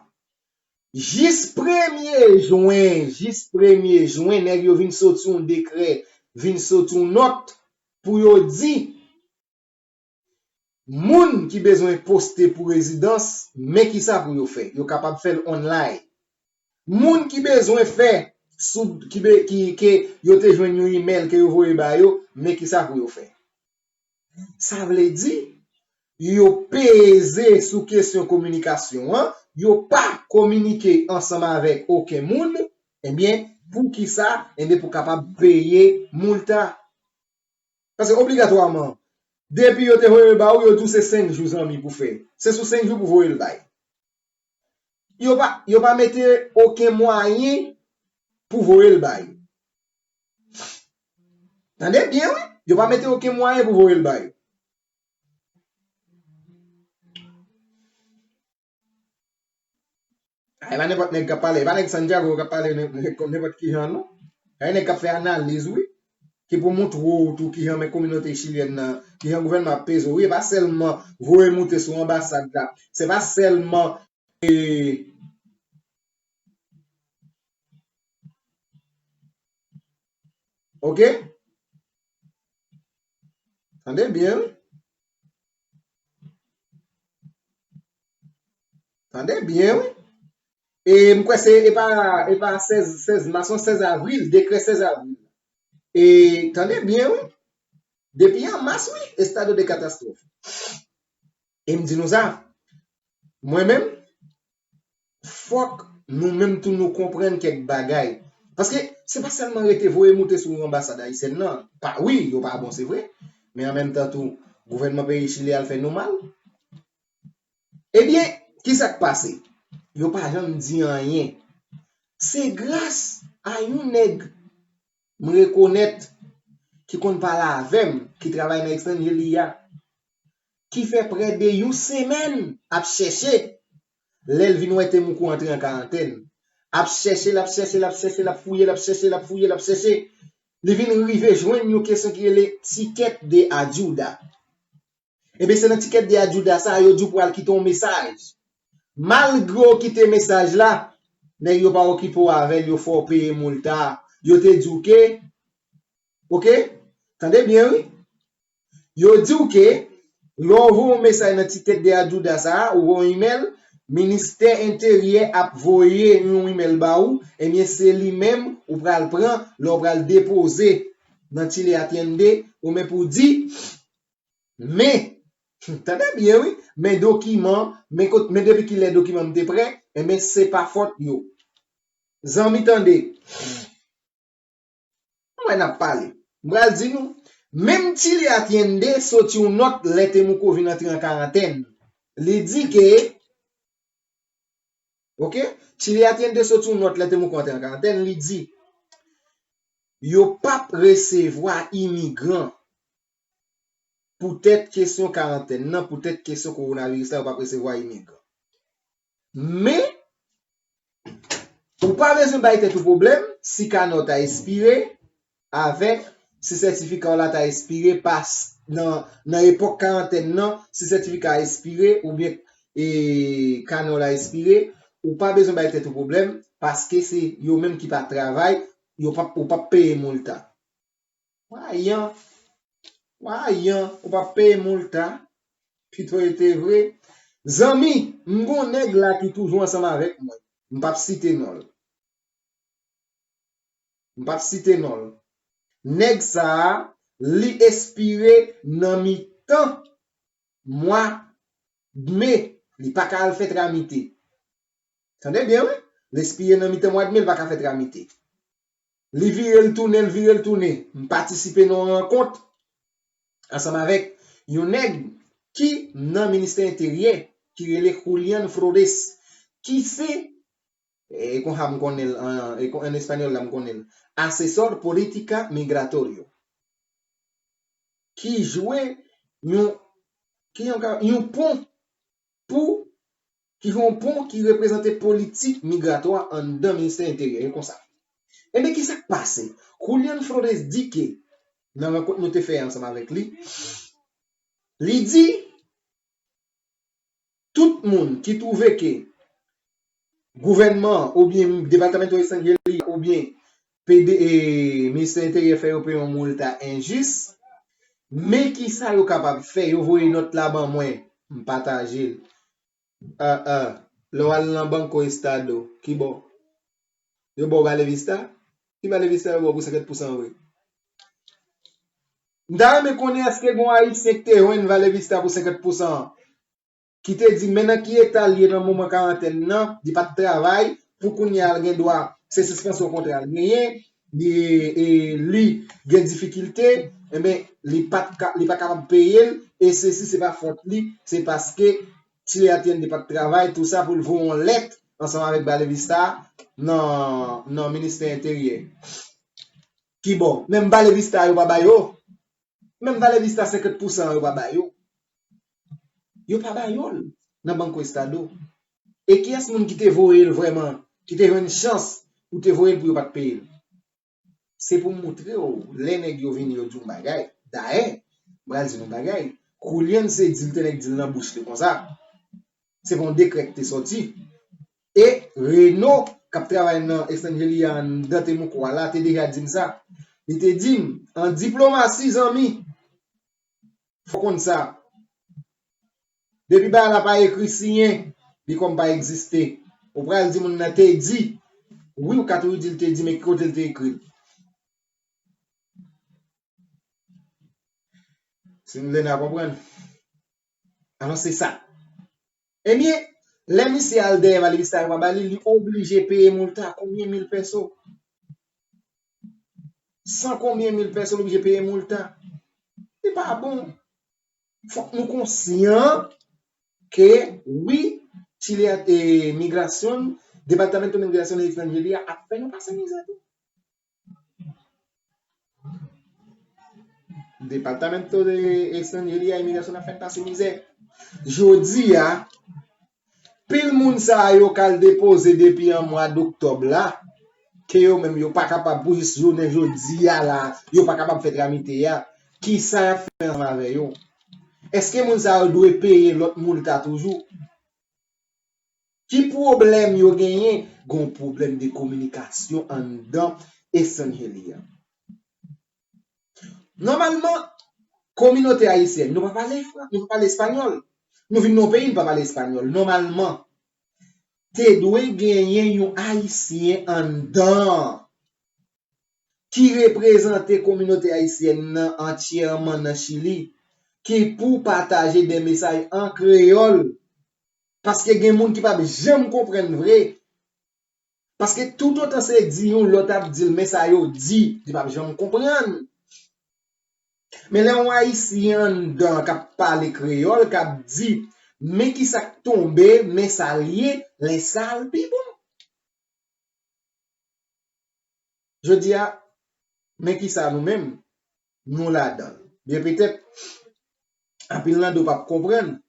Jis premye jen, jis premye jen, nèg yo vin soti yon dekrè, vin soti yon nòt pou yo di moun ki bezwen poste pou rezidans, men kisa pou yo fè. Yo kapab fè l online. Moun ki bezwen fè, sou, ki, be- ki, ke yo te jwenn yon imèl ke yo voye ba yo, men kisa pou yo fè. Sa vle di, yo peze sou kesyon kominikasyon an, yo pa kominike ansanm avèk okenn moun, ebyen, poukisa? Ebyen, pou kapab peye moulta. Paske obligatwaman, depi yo te voye l ba ou, yo di w se senk jou zanmi pou fè. Se sou senk jou pou voye l bay. yo pa, yo pa mete okenn mwayen pou voye l ba yo. Tande byen, wi. Yo pa mete okenn mwayen pou voye l ba yo. Ay, pa nenpòt nèg k ap pale. Pa nèg Santiago k ap pale nen-, nen-, nenpòt ki jan, non. Ay, nèg k ap fè analiz, wi. Ki pou montre w tou ki jan men kominote chilyèn nan, ki jan gouvènman ap peze w, wi. E pa sèlman voye moute sou anbasad la. Se pa sèlman, e, oke? Tande byen, wi. Tande byen, wi. E m kwè se, e pa, e pa sèz, sèz mas, non, sèz avril, dekrè sèz avril. E tande byen, wi. Depi an mas, wi, estado de catástrofe. E m di nou sa, mwen menm, fòk nou menm tou nou konprann kèk bagay. Paske se pa sèlman rete voye moute sou anbasad ayisyèn nan. Pa, wi, yo pa bon, se vre. Men an menm tan tou, gouvènman peyi Chili al fè nou mal. Ebyen, ki sa k pase? Yo pa janm di anyen. Se gras a yon nèg m rekonèt ki konn pale avè m, ki travay nan Extreme Chili a, ki fè prè de yon semèn ap chèche, lè l vin wè Temuco antre an karantèn. Ap chèche l, ap chèche l, ap chèche l, ap fouye l, ap chèche l, ap fouye l, ap chèche. Li vin rive jwenn yon kesyon ki rele ticket de ayuda. Ebyen, se nan ticket de ayuda sa a, yo di w pou al kite yon mesaj. Malgre w kite mesaj la, nèg yo pa okipe w avè l, yo fè w peye multa. Yo te di w ke, oke? Tande byen, wi. Yo di w ke, lè w voye yon mesaj nan ticket de ayuda sa a, ou voye yon imèl, Ministè Enteryè ap voye yon imèl ba ou, ebyen, se li menm ou pral pran, lè w pral depoze nan Chile Atiende, ou men pou di, men, tande byen, wi, men dokiman, men kot, men depi kilè dokiman m te prè, enben, se pa fòt yo. Zanmi, tande. Mwen n ap pale. M pral di nou, menm Chile Atiende soti yon nòt lè Temuco vin antre an karantèn. Li di ke, oke, Chile Atiende soti yon nòt lè Temuco antre an karantèn, li di, yo p ap resevwa imigran. Poutèt kesyon karantèn nan, poutèt kesyon kowonaviris la, yo p ap resevwa imigran. Men, ou pa bezwen bay tèt ou pwoblèm si kanè w ta espire, avèk si sètifika w la ta espire, pas nan, nan epòk karantèn nan, si sètifika a espire, oubyen, e, kanè w la espire, ou pa bezwen bay tèt ou pwoblèm, paske se yo menm ki pa travay, yo p ap, ou p ap peye multa. Wayan, wayan, ou p ap peye multa. Pito e te vre. Zanmi, m gon nèg la ki toujou ansanm avèk mwen. M p ap site non l. M p ap site non l. Nèg sa a, li espire nan mitan mwa me, li pa ka al fè tramite. Tande byen, wi. L espire nan mitan mwa de me, li pa ka fè tramite. Li vire l tounen, l vire l tounen. M patisipe nan yon rankont ansanm avèk yon nèg ki nan Ministè Enteryè, ki rele Julian Flores, ki se, e konsa m konnen l, an, e kon, an espanyòl la m konnen l, asesor política migratorio, ki jwe yon, ki yon, yon pon pou, ki jwe yon pon ki reprezante politik migratwa anndan Ministè Enteryè, e konsa. Ebyen, ki sa k pase? Julian Flores di ke, nan rankont nou te fè ansanm avèk li, li di, tout moun ki twouve ke gouvènman oubyen Departamento Extranjeria oubyen P D, e, Ministè Enteryè fè yo peye yon multa enjis, men ki sa yo kapab fè? Yo voye nòt la ban mwen, m pataje l. Ah, ah. Lè w al nan Banco Estado, ki bò? Yo ba w Valle Vista? Ki Valle Vista yo ba w pou senkant pousan vre? M ta renmen konnen èske gon Ayisyen ki te jwenn Valle Vista pou senkant pousan an, ki te di men nan ki eta l ye nan moman karantèn nan, li pa t travay, pou kounye a l gen dwa, se sispansyon kontra l genyen, li, e, li gen difikilte, enben, li pa t ka, li pa kapab peye l, e sesi se pa fòt li, se paske Chile Atiende pa t travay, tou sa pou l voye yon lèt ansanm avèk Vale Vista nan, nan ministè enteryè. Kibò? Menm Vale Vista yo pa ba yo. Menm Vale Vista senkant pousan yo pa ba yo. Yo pa ba yo l nan Banco Estado. E kiyès moun ki te voye l vrèman, ki te jwenn chans pou te voye l pou yo pa t peye l? Se pou m moutre w, lè nèg yo vini, yo di yon bagay. Dayè, m pral di nou yon bagay. Julian se di l te nèg di l nan bouch li konsa. Se pa yon dekrè ki te sòti. E Reno, k ap travay nan Estangelia anndan Temuco a la, te deja di m sa. Li te di m, an diplomasi, zanmi, fò w konn sa. Depi bagay la pa ekri, siyen, li kòm pa egziste. Ou pral di moun nan te di. Wi, ou ka toujou di l te di, men ki kote l te ekri l? Si nou lè n a konprann. Alò, se sa. Ebyen, lè misye al dèyè Vale Vista yo pa ba li, li oblije peye multa. Konbyen mil pèso? San konbyen mil pèso l oblije peye multa? Li pa bon. Fòk nou konsyan ke wi, Chile a, e, migrasyon, Departamento Migración y Extranjería ap fè nou pase mizè tou. Departamento de Extranjería y Migración ap fè n pase mizè. Jodi a, pil moun sa yo k al depoze depi an mwa doktòb la, ke yo menm yo pa kapab pou jis jounen jodi a la, yo pa kapab fè tramite a, kisa y ap fè ansanm avè yo? Èske moun sa yo dwe peye lòt multa toujou? Ki pwoblèm yo genyen? Gen yon pwoblèm de kominikasyon anndan Estangelia. Nòmalman, kominote ayisyèn, nou pa pale fran-, nou pa pale espanyòl. Nou vin nan yon peyi, nou pa pale espanyòl. Nòmalman, te dwe genyen yon Ayisyen anndan ki reprezante kominote ayisyèn nan antyèman nan Chili, ki pou pataje de mesaj an kreyòl. Paske gen moun ki p ap janm konprann vre. Paske toutotan se di yon lòt ap di l, men sa yo di, li p ap janm konprann. Men lè yon Ayisyen anndan k ap pale kreyòl, k ap di, men ki sa k tonbe, men sa l ye, lè sa a l pi bon. Jodi a, men kisa nou menm, nou ladan l. Byen petèt, anpil nan nou p ap konprann.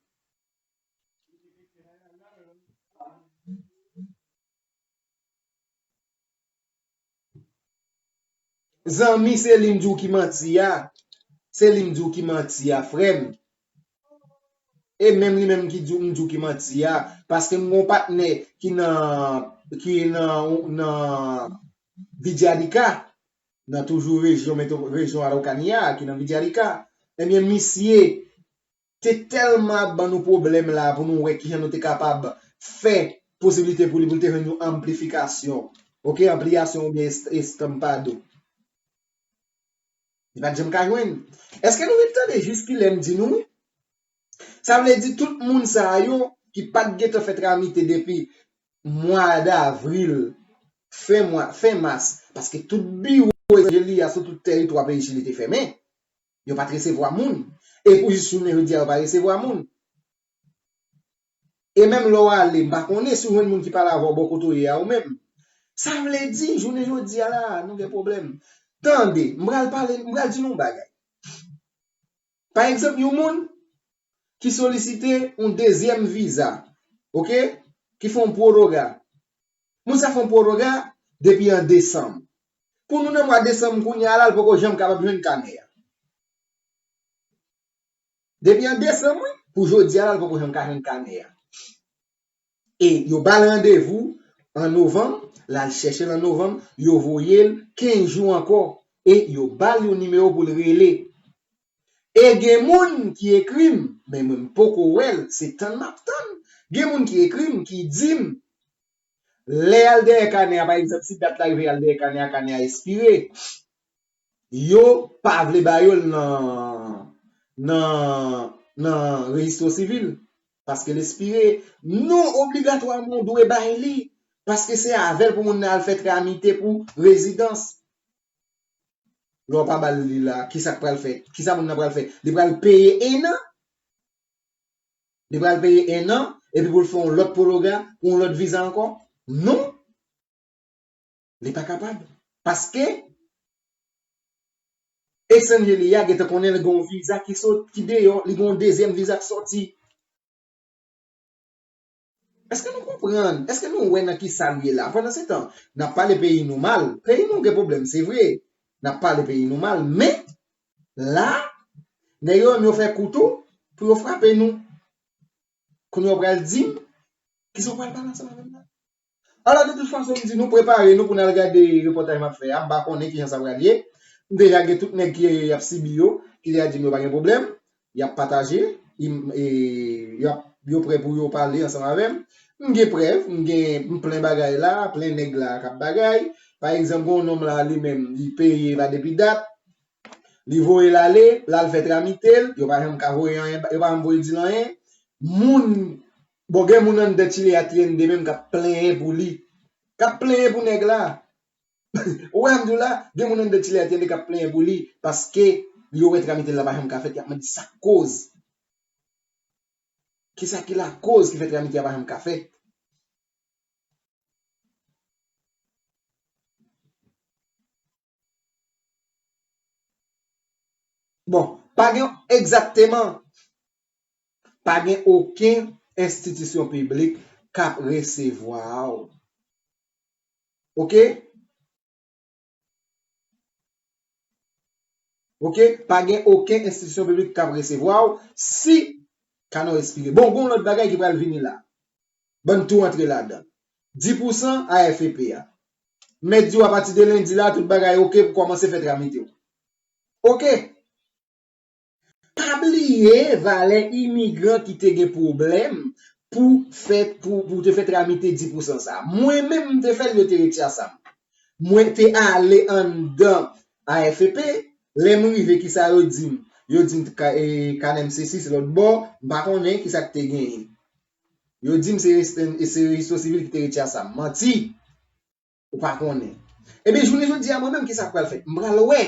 Zanmi, se li m di w ki manti a. Se li m di w ki manti a, frè m. E menm li menm ki di w, m di w ki manti a. Paske m gon patnè ki nan, ki nan, nan Villarrica, nan toujou rejyon metwo-, rejyon Araucanía a, ki nan Villarrica. Ebyen, misye te tèlman ap ban nou pwoblèm la pou nou wè kijan nou te kapab fè posiblite pou li, pou li te jwenn yon anplifikasyon. Oke, anpliyasyon oubyen est-, estampado. Li pa t janm ka jwenn. Èske nou ret tande jis kilè m di nou? Sa vle di tout moun sa yo ki pa t gentan fè tramite depi mwa davril, fen mwa, fen mas, paske tout biwo Estanjeli a sou tout tèritwa peyi Chili te fèmen. Yo pa t resevwa moun. E pou jis jounen jodi a, yo pa resevwa moun. E menm lè w ale, m pa konnen si w jwenn moun ki pale avè w bò kote w ye a ou menm. Sa vle di, jounen jodi a la, nou gen pwoblèm. Tande, m pral pale, m pral di nou yon bagay. Pa egzanp, yon moun ki solisite yon dezyèm viza, oke? Ki fè yon pworoga. Moun sa fè yon pworoga depi an desanm. Pou nou nan mwa desanm kounye a la, l poko janm kapab jwenn kanè a. Depi an desanm, wi, pou jodi a la, l poko janm ka jwenn kanè a. E yo ba l randevou an novanm, l al chèche l an novanm, yo voye l kenz jou ankò, e yo ba l yon nimewo pou l rele. E gen moun ki ekri m, men mwen m poko wè l, se tann m ap tann. Gen moun ki ekri m, ki di m, lè y al dèyè kanè a, pa egzanp, si dat la rive y al dèyè kanè a, kanè a espire, yo pa vle ba yo l nan, nan, nan rejistro sivil, paske l espire. Non, obligatwaman w dwe bay li, paske se avè l pou moun nan al fè tramite pou rezidans. Lè w pa ba l li la, kisa k pral fèt? Kisa moun nan pral fè? Li pral peye en an? Li pral peye en an, epi pou l fè yon lòt pologa, pou yon lòt viza ankò? Non. Li pa kapab. Paske etranje li a gentan konnen li gen yon viza ki sot, ki deyò, li gen yon dezyèm viza k sòti. Èske nou konprann? Èske nou wè nan ki sa nou ye la? Pandan se tan, n ap pale peyi nou mal. Peyi nou gen pwoblèm, se vre. N ap pale peyi nou mal, men la, nèg yo menm yo fè kou tou pou yo frape nou. Kounye a w pral di m, kisa w pral pale ansanm avè m la? Alò, de tout fason, m di nou prepare nou pou n al gade repòtaj m ap fè a. M pa konnen kijan sa pral ye. M deja gen tout nèg ki ap sibi yo, ki deja di m yo pa gen pwoblèm. Y ap pataje, y ap, yo prè pou yo pale ansanm avè m. M gen prèv, m gen, m plen bagay la, plen nèg la k ap bagay. Pa egzanp, gen yon nonm la, li menm, li peye la depi dat. Li voye l ale, l al fè tramite l, yo pa janm ka voye anyen, yo pa janm voye di l anyen. Moun, bon, gen moun anndan Chile a trennde menm k ap plenyen pou li. K ap plenyen pou nèg la. Ou wè m di w la, gen moun anndan Chile a trennde k ap plenyen pou li, paske yo wè tramite l la pa janm ka fèt, y ap mande sa k koz. Kisa ki lakoz ki fè tramite a pa janm ka fèt? Bon, pa gen egzakteman, pa gen okenn enstitisyon piblik k ap resevwa w. Oke? Oke? Pa gen okenn enstitisyon piblik k ap resevwa w si kanè w espire. Bon, gen yon lòt bagay ki pral vini la. Ban n tou antre ladan. Dis pousan A F P a. Mèt di w apati de lendi la, tout bagay oke pou kòmanse fè tramite w. Oke? Pa bliye valè imigran ki te gen pwoblèm pou fè, pou, pou te fè tramite dis pousan sa. Mwen menm, m te fè l, yo te retire sa m. Mwen te ale anndan A F P, lè m rive, kisa yo di m? Yo di m ka, e, kanè m se sis lòt bò, m pa konnen kisa k te genyen. Yo di m se, se rejistò sivil ki te retire sa m. Manti! Ou pa konnen. Ebyen, jounen jodi a, mwen menm, kisa k pral fèt? M pral wè,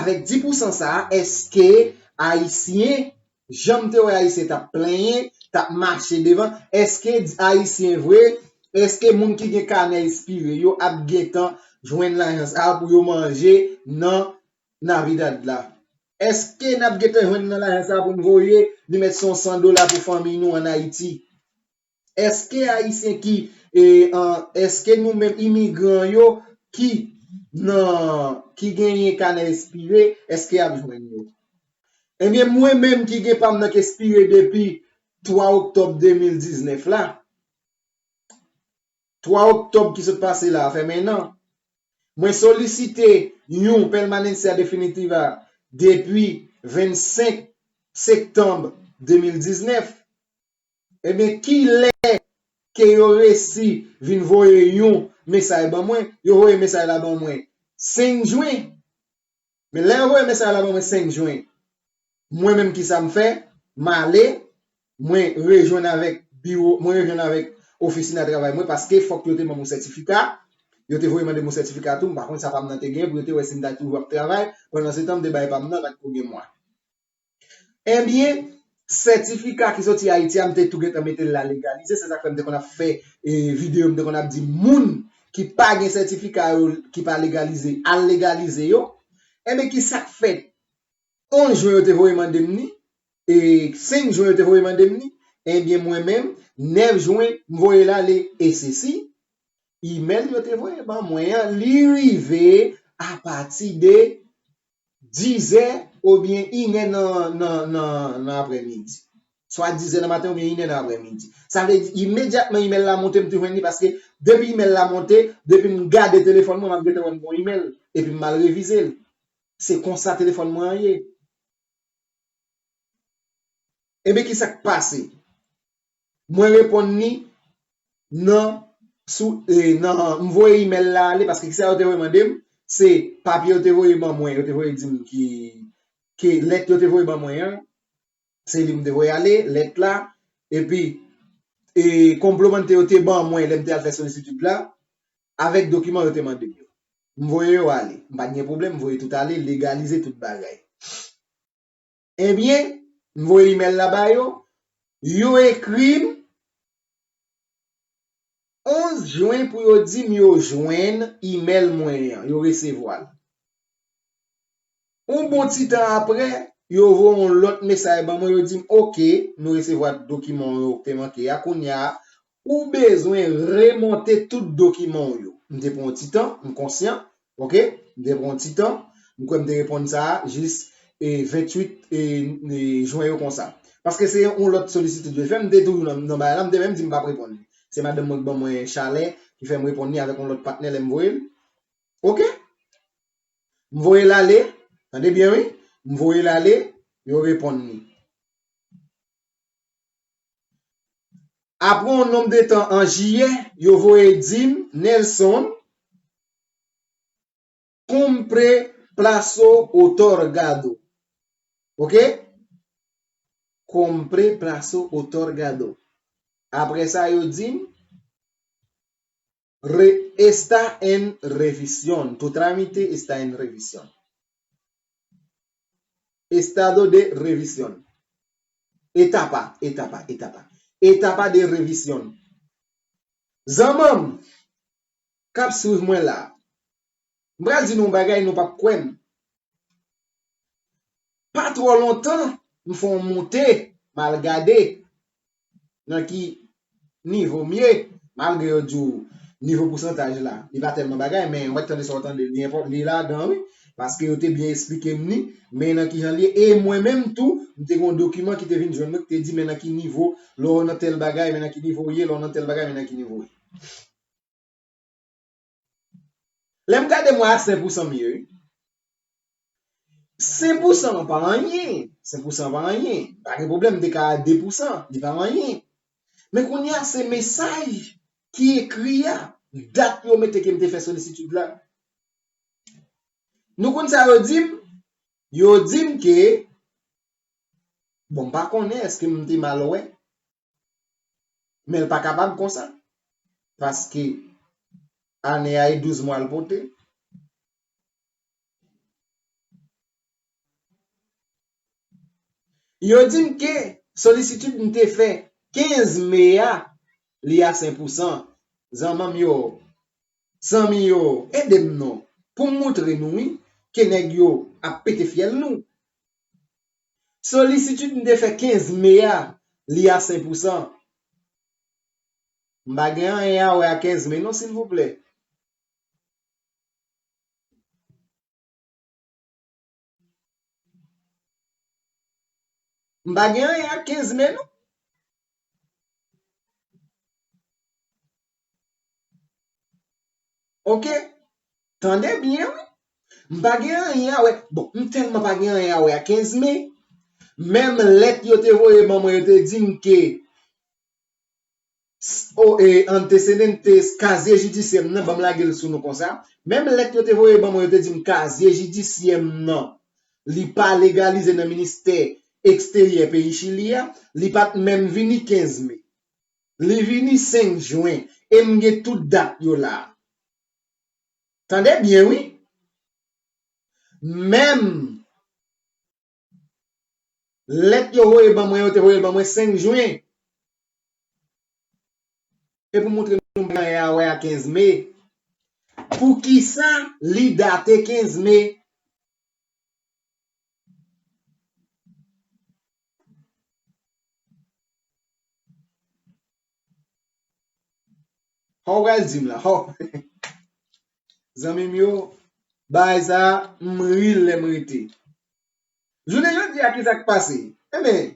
avèk dis pousan sa a, èske Ayisyen, jan m te wè Ayisyen t ap plenyen, t ap mache devan, èske Ayisyen vre, èske moun ki gen kanè espire yo ap gentan jwenn lajan sa a pou yo manje nan Navidad la? Èske n ap gentan jwenn nan lajan sa a pou n voye, li mèt se yon san dola pou fanmiy nou ann Ayiti? Èske Ayisyen ki, e, an, èske nou menm imigran yo ki nan, ki genyen kanè espire, èske y ap jwenn yo? Ebyen, mwen menm ki gen pa m nan k espire depi twa oktòb de mil diznèf la, twa oktòb ki sot pase la, fè menm nan, mwen solisite yon permanente definitiva depi vennsenk septanm de mil diznèf. Ebyen, kilè ke yo resi vin voye yon mesaj ban mwen? Yo voye mesaj la ban mwen senk jen. Men lè yo voye mesaj la ban mwen senk jen, mwen menm, kisa m fè? M ale, mwen rejwenn avèk biwo, mwen rejwenn avèk ofisin a travay mwen, paske fòk yo te ban m yon sètifika. Yo te voye mande m yon sètifika tou, m pa konn sa pa m nan te gen, pou yo te wè si m ta toujou ap travay. Pandan se tan, m te bay pa m nan, gad pou gen mwa. Ebyen, sètifika ki soti Ayiti a, m te tou gentan mete l la legalize. Se sa k fè m te konn ap fè, e, videyo, m te konn ap di moun ki pa gen sètifika yo, ki pa legalize, al legalize yo. Ebyen, ki sa k fèt? Onz jen yo te voye mande m ni, e senk jen yo te voye mande m ni. Ebyen, mwen menm, nèf jen, m voye l ale. E sesi, imèl yo te voye ban mwen an, li rive apati de dizè oubyen inè nan, nan, nan, nan aprèmidi. Swa dizè nan maten oubyen inè nan aprèmidi. Sa vle di, imedyatman imèl la monte, m te jwenn li, paske depi imèl la monte, depi m gade telefòn mwen, m ap gentan wè m gen yon imèl, epi m al revize l. Se konsa telefòn mwen an ye. Ebyen, ki sa k pase? Mwen reponn li nan, sou, e, nan, m voye imèl la ale, paske kisa yo te voye mande m? Se papye yo te voye ban mwen, yo te voye di m ki, ke lèt yo te voye ban mwen an, se li m te voye ale, lèt la, epi, e, konplemante yo te ban mwen lè m te al fè solisitid la, avèk dokiman yo te mande m yo. M voye yo ale. M pa t gen pwoblèm, m voye tout ale, legalize tout bagay. Ebyen, m voye imèl la ba yo. Yo ekri m, onz jen pou yo di m yo jwenn imèl mwen an, yo resevwa l. Yon bon ti tan apre, yo voye yon lòt mesaj ban mwen, yo di m, "Oke, nou resevwa dokiman w yo ki te manke a. Kounye a, ou bezwen remonte tout dokiman w yo." M te pran yon ti tan, m konsyan, oke? M te pran yon ti tan, m kwè m te reponn sa a jis, e, venntuit, e, e, jen yo konsa. Paske se yon lòt solisitid yo fè, m te toujou nan, nan bagay la, m te menm di m p ap reponn li. Se madanm mwen ki ban mwen chalè, ki fè m reponn li avèk yon lòt patnè lè m voye l. Oke? M voye l ale, tande byen wi, m voye l ale, yo reponn li. Apre yon nonb de tan an jiyè, yo voye di m, "Nelson, compre plazo otorgado." Oke? "Compre plazo otorgado." Apre sa, yo di m, re, "Está en revisión. Tu trámite está en revisión." Estado de revisión. Etapa, etapa, etapa. Etapa de revisión. Zanmanm k ap swiv mwen la, m pral di nou yon bagay, nou p ap kwè m. Pa twò lontan, m fè yon moute, m al gade nan ki nivo m ye, malgre yo di w nivo pousantaj la, li pa tèlman bagay, men ou mèt tande sa w tande, li enpò-, li ladan wi, paske yo te byen esplike m li, men nan ki jan l ye, e mwen menm tou, m te gen yon dokiman ki te vin jwenn mwen, ki te di, men nan ki nivo, lè w nan tèl bagay, men nan ki nivo w ye, lè w nan tèl bagay, men nan ki nivo w ye. Lè m gade mwen a senk pousan m ye wi. Senk pousan an pa anyen. Senk pousan an pa anyen. Pa gen pwoblèm, m te ka a de pousan, li pa anyen. Men kounye a, se mesaj ki ekri a, dat yo mete ke m te fè solisitid la. Nou konn sa yo di m? Yo di m ke, bon, m pa konnen èske m te mal wè, men l pa kapab konsa. Paske ane a e douz mwa l pote. Yo di m ke solisitid m te fè kenz me a, li a senk pousan. Zanmanm yo, zanmi yo, ede m non, pou m moutre nou wi, ke nèg yo ap pete fyèl nou. Solisitid m te fè kenz me a, li a senk pousan. M pa gen anyen a wè a kenz me non, silvouplè. M pa gen anyen ak kenz me non. Oke? Tande byen wi. M pa gen anyen a wè. Bon, m tèlman pa gen anyen a wè a kenz me. Menm lèt yo te voye ban mwen, yo te di m ke s-, o, e, antecedentes, kazye jidisyè m nan, ban m lage l sou nou konsa. Menm lèt yo te voye ban mwen, yo te di m kazye jidisyè m nan, li pa legalize nan ministè eksteryè peyi Chili a, li pa t menm vini kenz me. Li vini senk jen, e m gen tout dat yo la. Tande byen wi. Menm lèt yo voye ban mwen, yo te voye l ban mwen senk jen. E pou montre nou bagay a wè a kenz me. Poukisa li date kenz me? Hò, w pral di m la, hò. Zanmi m yo, bagay sa, m ri l lè m rete. Jounen jodi a, ki sa k pase? Enben,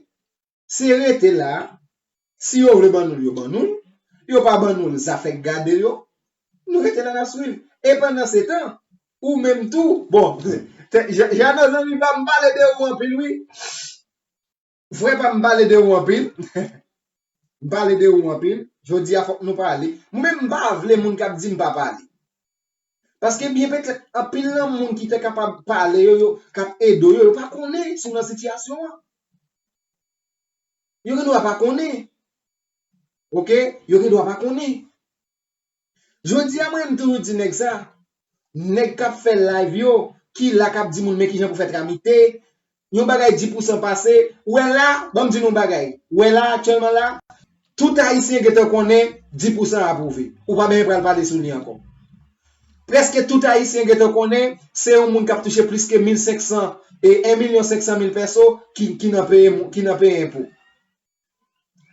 se rete la, si yo vle ban nou l, yo ban nou l. Yo pa ban nou l, zafè k gade yo. Nou rete la, n ap swiv. E pandan se tan, ou menm tou, bon, Jano zanmi pa m, pale de ou anpil, wi. Frè pa m, pale de ou anpil. M pale de ou anpil. Jodi a, fòk nou pale. Mwen menm, m pa vle moun k ap di m pa pale. Paske byen petèt, anpil nan moun ki te kapab pale yo, yo, k ap ede w yo, yo pa konnen si w nan sitiyasyon an. Yo gen dwa pa konnen. Oke? Yo gen dwa pa konnen. Jodi a, mwen, m toujou di nèg sa. Nèg k ap fè live yo, ki la k ap di moun men kijan pou fè tramite, yon bagay dis pousan pase, ou wè la, ban m di nou yon bagay. Ou wè la, aktyèlman la, Tout Ayisyen gentan konnen dis pousan apwouve. Ou pa menm pral pale sou li ankò. Prèske tout Ayisyen gentan konnen se yon moun k ap touche plis ke mil senk san e en milyon senk san mil pèso ki, ki nan peye, ki nan peye enpo.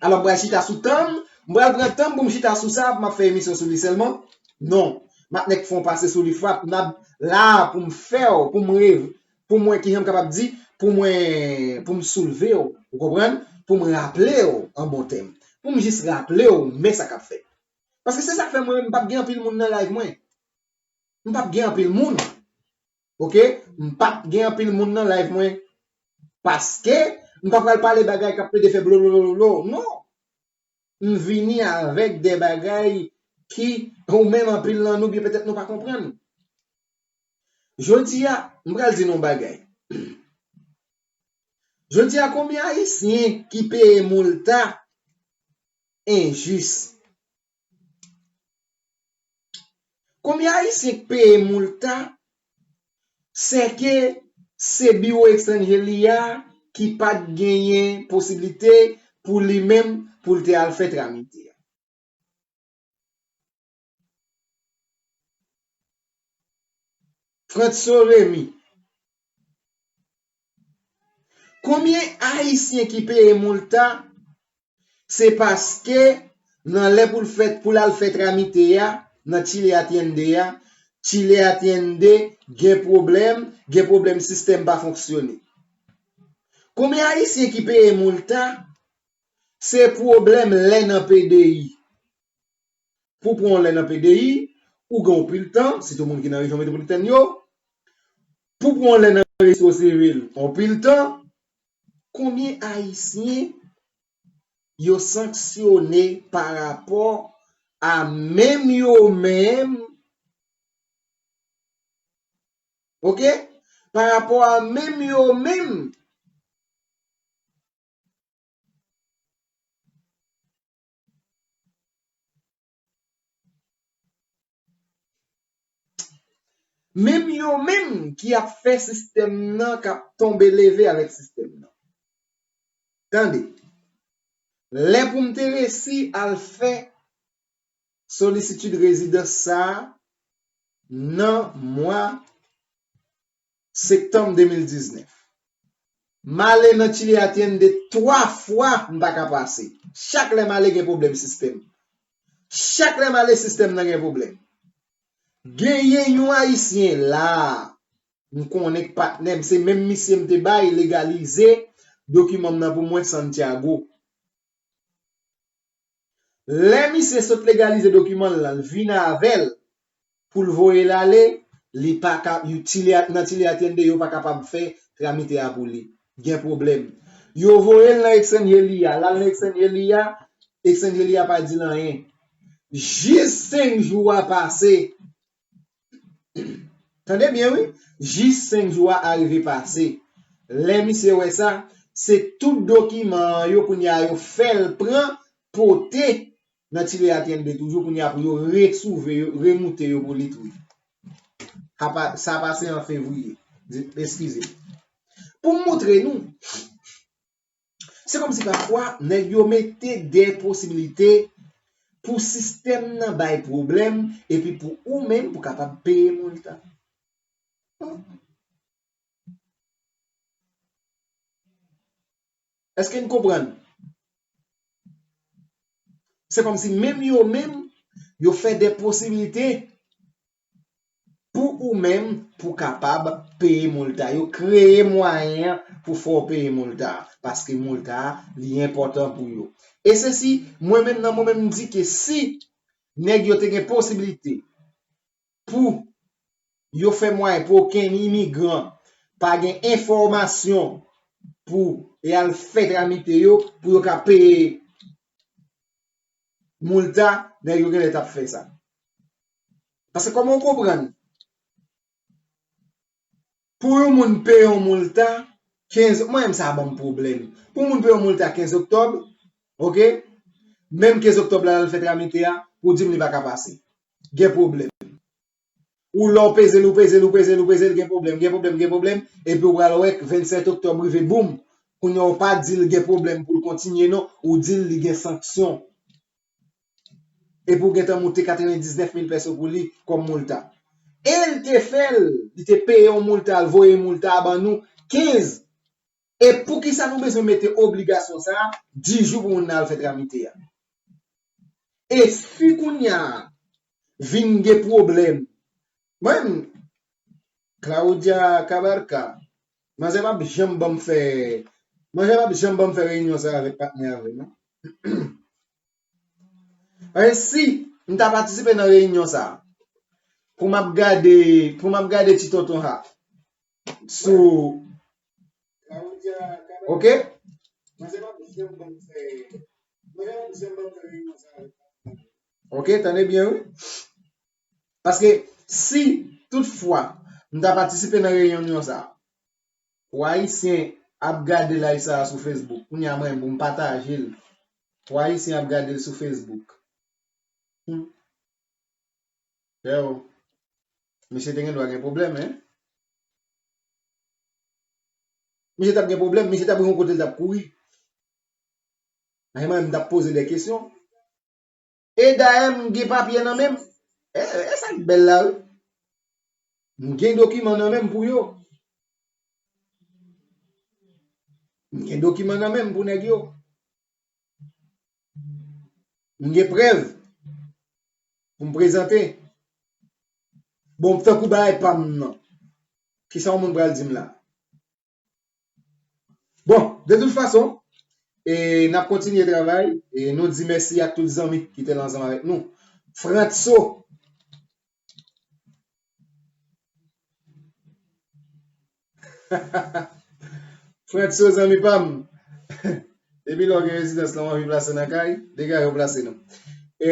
Alò, m pral chita sou tan m, m pral pran tan m pou m chita sou sa, m ap fè emisyon sou li sèlman? Non. M ap nèk fè yon pase sou li frap, m ap la pou m fè w, pou m rev, pou m wè kijan m kapab di, pou mwen, pou m soulve w, ou konprann? Pou m raple w an bon tèm. Pou m jis raple w men sa k ap fèt. Paske se sa k fè mwen menm m p ap gen anpil moun nan live mwen. M p ap gen anpil moun. Oke? M p ap gen anpil moun nan live mwen. Paske m pa pral pale bagay k ap plede fè blo blo blo blo. Non. M vini avèk de bagay ki ou menm anpil nan nou byen petèt nou pa konprann. Jodi a, m pral di nou yon bagay. Jodi a, konbyen Ayisyen ki peye Moulta enjis? Konbyen Ayisyen k peye Moulta? Sèke se biwo etranje li a ki pa t genyen posiblite pou li menm pou l te al fè tramite a. Frantso Remy. Konbyen Ayisyen ki peye Moulta? Se paske nan lè pou l fè, pou l al fè tramite a, nan Chile Atiende a, Chile Atiende gen pwoblèm, gen pwoblèm sistèm pa fonksyone. Konbyen Ayisyen ki peye Moulta? Se pwoblèm lè nan P D I. Pou pran yon lè nan P D I, ou gen yon pil tan, sitou moun ki nan rejyon metwopolitèn yo. Pou pran yon lè nan rejistro sivil, yon pil tan. Konbyen Ayisyen yo sanksyone pa rapò a menm yo menm? Oke? Pa rapò a menm yo menm. Menm yo menm ki ap fè sistèm nan, k ap tonbe leve avèk sistèm nan. Tande, lè pou m te resi al fè solisitid rezidans sa a nan mwa septanm de mil diznèf. M ale nan Chile Atiende twa fwa, m pa ka pase. Chak lè m ale gen pwoblèm sistèm. Chak lè m ale sistèm nan gen pwoblèm. Genyen yon Ayisyen la, m konnen k patnè m, se menm misye m te bay legalize dokiman m nan pou mwen Santiago. Lè misye sot legalize dokiman l lan, l vin avè l pou l voye l ale, li pa ka, yo, Chile, nan Chile Atiende, yo pa kapab fè tramite a pou li. Gen pwoblèm. Yo voye l nan Extranjeria, l al nan Extranjeria, Extranjeria pa di l anyen. Jis senk jou a pase. Tande byen, wi. Jis senk jou a arive pase. Lè misye wè sa, se tout dokiman an yo kounye a yo fè l pran, pote nan Chile Atiende toujou kounye a pou yo retwouve yo, remoute yo pou li tou. Apa, sa pase an fevriye. Di, eskize. Pou m montre nou, se kòmsi pafwa nèg yo mete de posiblite pou sistèm nan bay pwoblèm epi pou ou menm pou kapab peye Moulta. Èske n konprann? Se kòmsi menm yo menm, yo fè de posiblite pou ou menm pou kapab peye Moulta. Yo kreye mwayen an pou fè w peye Moulta, paske Moulta a, li enpòtan pou yo. E se si, mwen menm nan mwen menm, m di ke si nèg yo te gen posiblite pou yo fè mwayen pou okenn imigran pa gen enfòmasyon pou y al fè tramite yo, pou yo ka peye Moulta, nèg yo genlè t ap fè sa. Paske kòman w konprann? Pou yon moun peye yon Moulta, kenz, mwen menm sa ban m pwoblèm. Pou yon moun peye yon Moulta kenz oktòb, oke? Menm kenz oktòb la, l al fè tramite a, pou di m li pa ka pase. Gen pwoblèm. Ou lè w peze l, ou peze l, ou peze l, ou peze l, gen pwoblèm, gen pwoblèm, gen pwoblèm, epi w pral wè k vennsèt oktòb rive, boum! Kounye a w pa di l gen pwoblèm pou l kontinye, non, ou di l li gen sanksyon. epi w gentan moute katrevendiznèf mil pèso pou li kòm moulta. E l te fè l, li te peye yon moulta, l voye moulta a ban nou kenz. E poukisa nou bezwen mete obligasyon sa a dis jou pou moun nan al fè tramite a? E si kounye a vin gen pwoblèm, mwen, Claudia Cabarca, manzè p ap janm ban m fè, manzè p ap janm ban m fè reyinyon sa a avèk patnè a vre, non. E si m ta patisipe nan reyinyon sa a, pou m ap gade, pou m ap gade ti tonton ha sou, ok? Ok, tande byen, wi. Paske si tout fwa m ta patisipe nan reyinyon sa a, pou Ayisyen ap gade live sa a sou Facebook, kounye a mwen, pou m pataje l, pou Ayisyen ap gade l sou Facebook. Hmm. Freo, misye te gen dwa gen pwoblèm, en. Misye t ap gen pwoblèm, misye t ap gen yon kote l t ap kouri. Men mwen, m t ap poze de kesyon. E dayè, m gen papye nan men m. E, e sa k bèl la, wi. M gen dokiman nan men m pou yo. M gen dokiman nan men m pou nèg yo. M gen prèv pou m prezante. Bon, tankou bagay pa m nan. Kisa yon moun pral di m la? Bon, de tout fason, e, n ap kontinye travay, e nou di mèsi ak tout zanmi ki te la ansanm avèk nou. Frantso. Frantso, zanmi pa m. Depi lè w gen rezidans lan, w anvi plase nan kay, degaje w plase nou. E,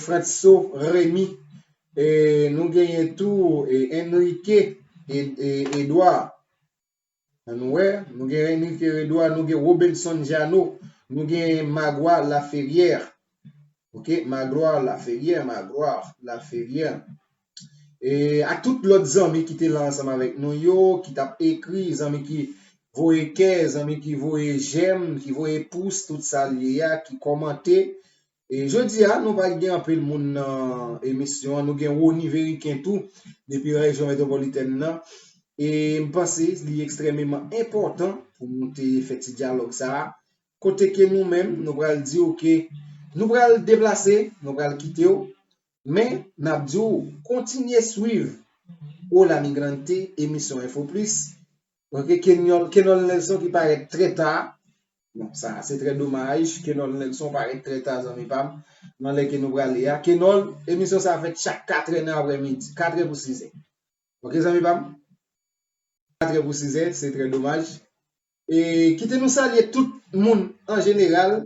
Frantso, Remy, e, nou genyen tou, e, Enrique, e, e, Edouard. Ann wè, nou gen Enrique Edouard, nou gen Robinson Jeannot, nou gen Magloire Laferrière. Ok, Magloire Laferrière, Magloire Laferrière. E, ak tout lòt zanmi ki te la ansanm avèk nou yo, ki t ap ekri, zanmi ki voye kè, zanmi ki voye j'aime, ki voye pous, tout sa l ye a, ki kòmante. E jodi a, nou pa gen anpil moun nan emisyon an. Nou gen Rony Véricain tou, depi rejyon metwopolitèn nan. E m panse li ekstrèmeman enpòtan pou nou te fè ti dyalòg sa a. Kote ke nou menm, nou pral di w ke nou pral deplase, nou pral kite w. Men, n ap di w, kontinye swiv Hola Migrante, emisyon Info Plus. Ok, Kenol, Kenol Nelson ki parèt trè ta. Bon, sa, se trè domaj. Kenol Nelson parèt trè ta, zanmi pa m. Nan lè ke nou prale a. Kenol, emisyon sa fèt chak katrè nan aprèmidi. Katrè pou sizè. Ok, zanmi pa m? Katrè pou sizè, se trè domaj. E kite nou salye tout moun an jeneral,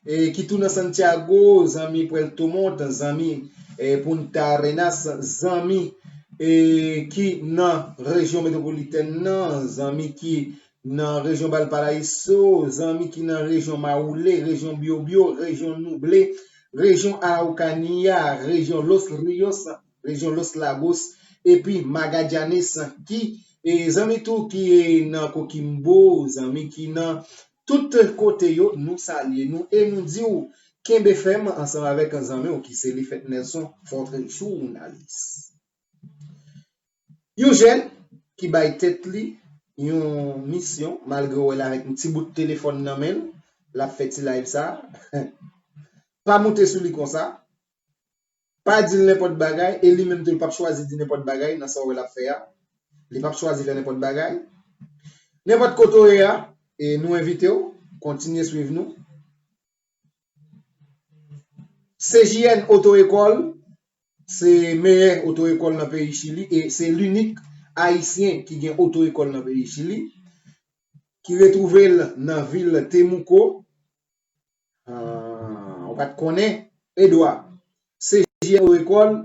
e ki tou nan Santiago, zanmi Puerto Montt, zanmi, e, Punta Arenas, zanmi, e, ki nan rejyon metwopolitèn nan, zanmi ki nan rejyon Valparaíso, zanmi ki nan rejyon Mawoule, rejyon Biobio, rejyon Nuble, rejyon Araucanía, rejyon Los Ríos, rejyon Los Lagos, epi Magallanes, ki, e, zanmi tou ki, e, nan Coquimbo, zanmi ki nan tout kote yo, nou salye nou e nou di w kenbe fèm ansanm avèk zanmi w ki se Lifèt Nelson, Fortrejounalis. Yon jèn ki bay tèt li yon misyon, malgre w wè l avèk yon ti bout telefòn nan men l, l ap fè ti live sa. Pa moute sou li konsa. Pa di l nenpòt bagay, e li menm tou, li p ap chwazi di nenpòt bagay nan sa w wè l ap fè a. Li p ap chwazi fè nenpòt bagay. Nenpòt kote w ye a, e nou envite w, kontinye swiv nou. C J N Auto École, se meyè oto ekòl nan peyi Chili, e se linik ayisyen ki gen oto ekòl nan peyi Chili, ki retwouve l nan vil Temuco. Ah, ou pa t konnen? Edwa, C J N Auto École,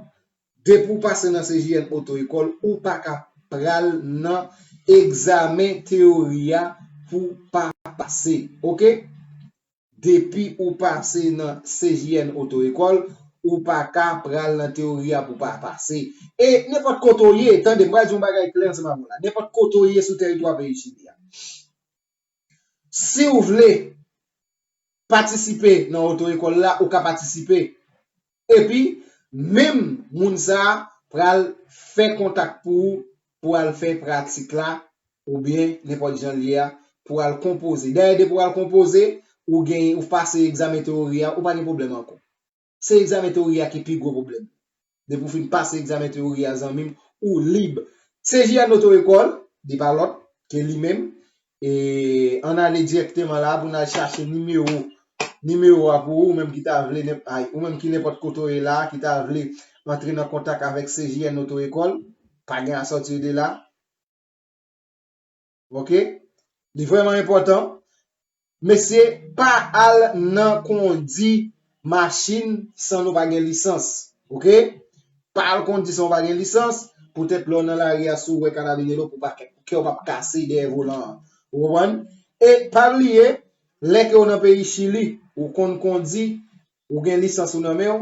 depi w pase nan C J N Auto École, ou pa ka pral nan egzamen teyori a pou pa pase. Oke? Depi ou pase nan C J N Auto École, ou pa ka pral nan teyori a pou pa pase. E nenpòt kote w ye, tande, m pral di yon bagay klè ansanm avè w la. Nenpòt kote w ye sou tèritwa peyi Chili a. Si w vle patisipe nan oto ekòl la, ou ka patisipe. Epi, menm moun sa a pral fè kontak pou ou, pou al fè pratik la, oubyen nenpòt jan l ye a, pou al konpoze. Dayè, depi w al konpoze, ou gen, ou pase egzamen teyori a, ou pa gen pwoblèm ankò. Se egzamen teyori a ki pi gwo pwoblèm. Depi w fin pase egzamen teyori a, zanmi m, ou lib. C J N Oto Ekòl, li pa lòt ke li menm. E ann ale dirèkteman la pou n al chache nimewo, nimewo a pou ou, ou menm ki ta vle, nenp- ay, ou menm ki nenpòt kote w ye la, ki ta vle antre nan kontak avèk C J N Oto Ekòl, pa gen asòti de la. Ok? Li vrèman enpòtan. Mesye, pa al nan kondi machin san nou pa gen lisans. Ok? Pa al kondi san w pa gen lisans. Poutèt lè w nan lari a, si w wè kanabinelo, pou pa kè w p ap kase dèyè volan an. Ou konprann? E pa bliye, lè ke w nan peyi Chili, ou konn kondi, ou gen lisans ou nan men w,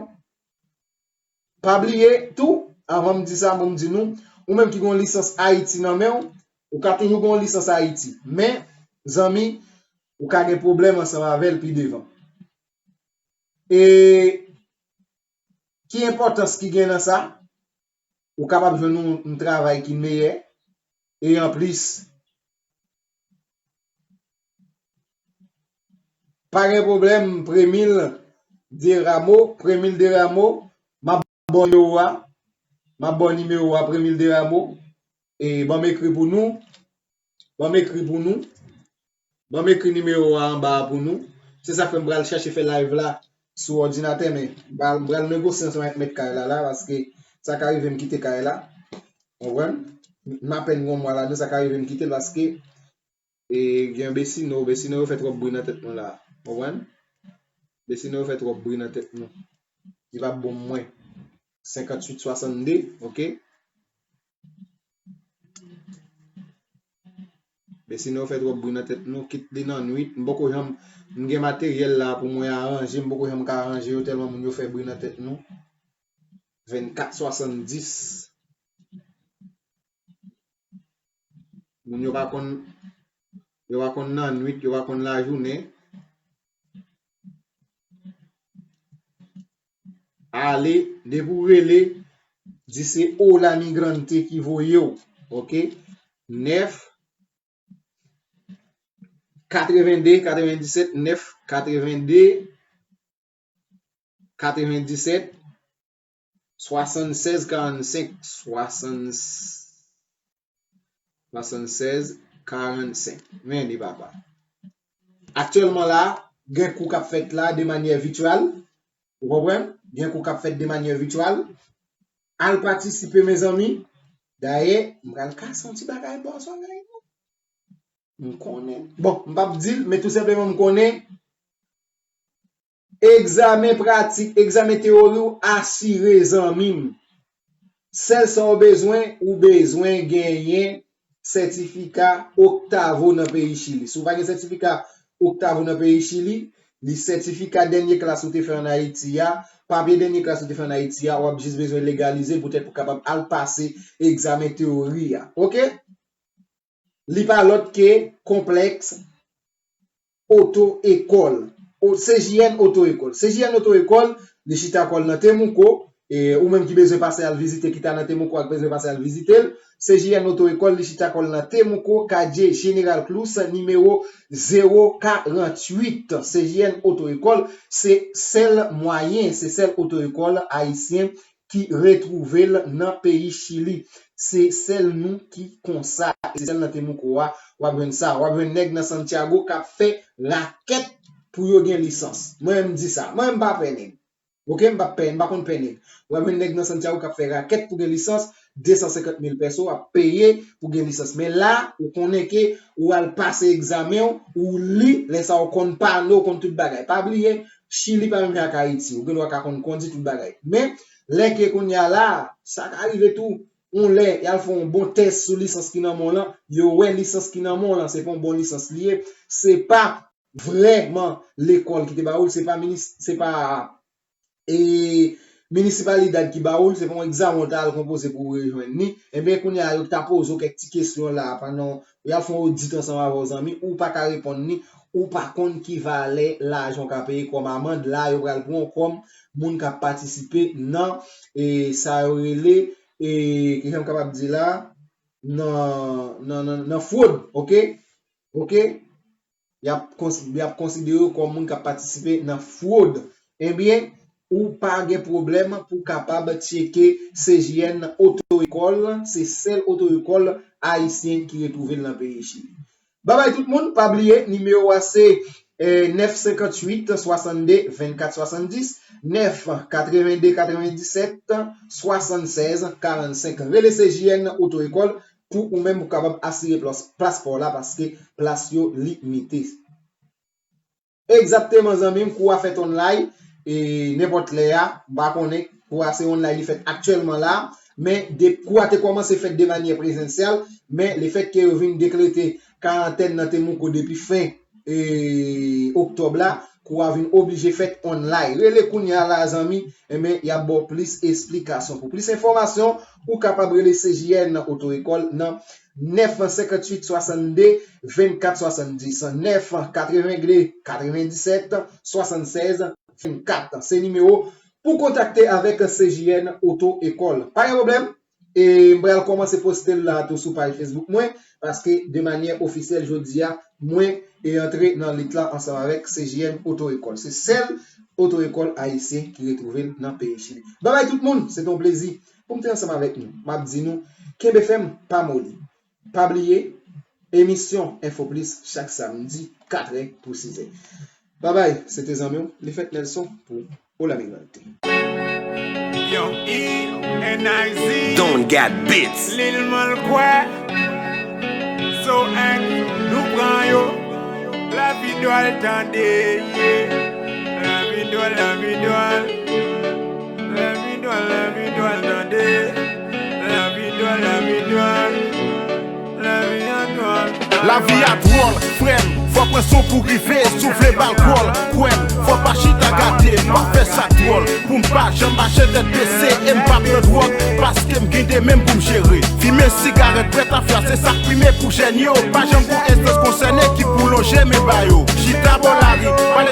pa bliye tou, anvan m di sa, bon, m di nou, ou menm ki gen yon lisans Ayiti nan men w, ou ka toujou gen yon lisans Ayiti. Men, zanmi, ou ka gen pwoblèm ansanm avè l pi devan. E ki enpòtans ki gen nan sa? Ou kapab jwenn yon, yon travay ki meyè. E anplis, pa gen pwoblèm, Premil Deramo, Premil Deramo, m ap ba w nimewo a, m ap ba w nimewo a, Premil Deramo, e ban m ekri pou nou, ban m ekri pou nou, ban m ekri nimewo a anba a pou nou. Se sa k fè m pral chèche fè live la sou òdinatè, men m pral, m pral negosye ansanm avèk mèt kay la, la, paske sa ka rive m kite kay la. Konprann? M apèn gen yon mwa ladan, sa ka rive m kite l paske e, gen Besino, Besino yo fè twòp bri nan tèt nou la. Konprann? Besino yo fè twòp bri nan tèt nou. Li p ap bon mwen. Senkanntuit swasannde, ok? Besino yo fè twòp bri nan tèt nou, kit li nan nwit. M poko janm, m gen materyèl la pou mwen aranje, m poko janm ka aranje yo tèlman moun yo fè bri nan tèt nou. Vennkat swasanndis. Moun yo pa konn, yo pa konn nan nwit, yo pa konn lajounen. Ale, depi w rele, di se Hola Migrante ki voye w, ok? Nèf, katrevende, katrevenndisèt, nèf, katrevende, katrevenndisèt, swasannsèz, karannsenk, swasann, swasannsèz, karannsenk. Men li, papa. Aktyèlman la, gen kou k ap fèt la de manyè vityèl. Ou konprann? Gen kou k ap fèt de manyè vityèl. Al patisipe, mezanmi. Dayè, m pral kase yon ti bagay bò sou bagay nou. M konnen. Bon, m p ap di l, men tou senpleman m konnen egzamen pratik, egzamen teyori w asire, zanmi m. Sèl sa w bezwen, ou bezwen genyen sètifika Octavo nan peyi Chili. Si w pa gen sètifika Octavo nan peyi Chili, li sètifika dènye klas ou te fè ann Ayiti a, papye dènye klas ou te fè ann Ayiti a, w ap jis bezwen legalize poutèt pou w kapab al pase egzamen teyori a. Ok? Li pa lòt ke konplèks oto ekòl. O, C J N Oto Ekòl. C J N Oto Ekòl, li chita kò l nan Temuco. E, ou menm ki bezwen pase al vizite, ki ta nan Temuco ak bezwen pase al vizite l, C J N Oto Ekòl, li chita kò l nan Temuco, Calle General Cruz, nimewo zewo karanntuit. C J N Oto Ekòl, se sèl mwayen, se sèl oto ekòl ayisyen ki retwouve l nan peyi Chili. Se sèl nou ki konsa. Se sèl nan Temuco a w ap jwenn sa. W ap jwenn nèg nan Santiago k ap fè rakèt pou yo gen lisans. Mwen menm m di sa. Mwen menm m pa pè nèg. Ok, m pa pè, m pa konn pè nèg. W ap jwenn nèg nan Santiago k ap fè rakèt pou gen lisans, de san senkant mil pèso w ap peye pou gen lisans. Men la, ou konnen ke ou al pase egzamen w, ou li, lè sa w konn pano, w konn tout bagay. Pa bliye, Chili pa menm jan ak Ayiti. Ou gen dwa ka konn kondi tout bagay. Men, lè ke kounye a la, sa ka rive tou, yon lè, y al fè yon bon tès sou lisans ki nan men w lan, yo wè lisans ki nan men w lan, se pa yon bon lisans li ye, se pa vrèman lekòl ki te ba ou l, se pa minis, se pa, e, minisipalidad ki ba ou l, se pa yon egzamen w ta al konpoze pou w rejwenn li, ebyen, kounye a, yo ta poze w kèk ti kesyon la, pandan y al fè yon odit ansanm avè w, zanmi, ou pa ka reponn li, ou pa konn ki valè lajan w ka peye kòm amann. La, yo pral pran w kòm moun k ap patisipe nan, e, sa yo rele, e, kijan m kapab di la, nan, nan, nan, nan fwod, oke? Oke? Y ap kons-, y ap konsidere w kòm moun k ap patisipe nan fwod. Ebyen, ou pa gen pwoblèm pou w kapab tcheke C J N Oto Ekòl, se sèl oto ekòl ayisyen ki retwouve l nan peyi Chili. Babay tout moun, pa bliye, nimewo a se, eh, nèf senkanntuit, swasannde, vennkat swasanndis, nèf katrevenndde, katrevendisèt, swasannsèz, karannsenk. Rele C J N Oto Ekòl pou ou menm ou kapab asire plas, plas pa w la, paske plas yo limite. Egzakteman, zanmi m, kou a fèt online, e nenpòt lè a, m pa konnen, kou a se online li fèt aktyèlman la, men de, kou a te kòmanse fèt de manyè prezansyèl, men lefètke yo vin dekrete karantèn nan Temuco depi fen, e, oktòb la, kou a vin oblije fèt online. Rele kounye a la, zanmi, enben, y ap ba w plis esplikasyon. Pou plis enfòmasyon, ou kapab rele C J N Oto Ekòl nan nèf senkanntuit swasannde vennkat swasanndis, nèf katrevenndde katrevendisèt swasannsèz vennkat. Se nimewo pou kontakte avèk C J N Oto Ekòl. Pa gen pwoblèm, e m pral kòmanse poste l la tou sou paj Facebook mwen, paske de manyè ofisyèl jodi a, mwen e antre nan lit la ansanm avèk C J N Oto Ekòl. Se sèl oto ekòl ayisyen ki retwouve l nan peyi Chili. Babay tout moun, se te yon plezi pou m te ansanm avèk nou. M ap di nou, kenbe fèm, pa moli. Pa bliye, emisyon Enfo Plis chak samdi, katrè pou sizè. Babay, se te zanmi w, Lifèt Nelson pou Hola Migrante. Young E, N I Z, Don Gat Beats. Lil Malkwè, So Eng, nou pran yo. Lavi dwòl tande, yeah. Lavi dwòl, lavi dwòl. Lavi dwòl, lavi dwòl, tande. Lavi dwòl, lavi dwòl. Lavi a dwòl. Lavi a dwòl, frè m, fò pran son pou rive, si w vle ba l kwòl, kwè m, fò pa chita gade, m pa fè sa twòl, pou m pa janm mache tèt bese, e m pa pran dwòg, paske m gen de men m pou m jere. Fimen sigarèt, bwè tafya, se sa k prime pou jèn yo, pa janm gon enstans konsène ki pou lonje men ba yo. Chita bò lari, pale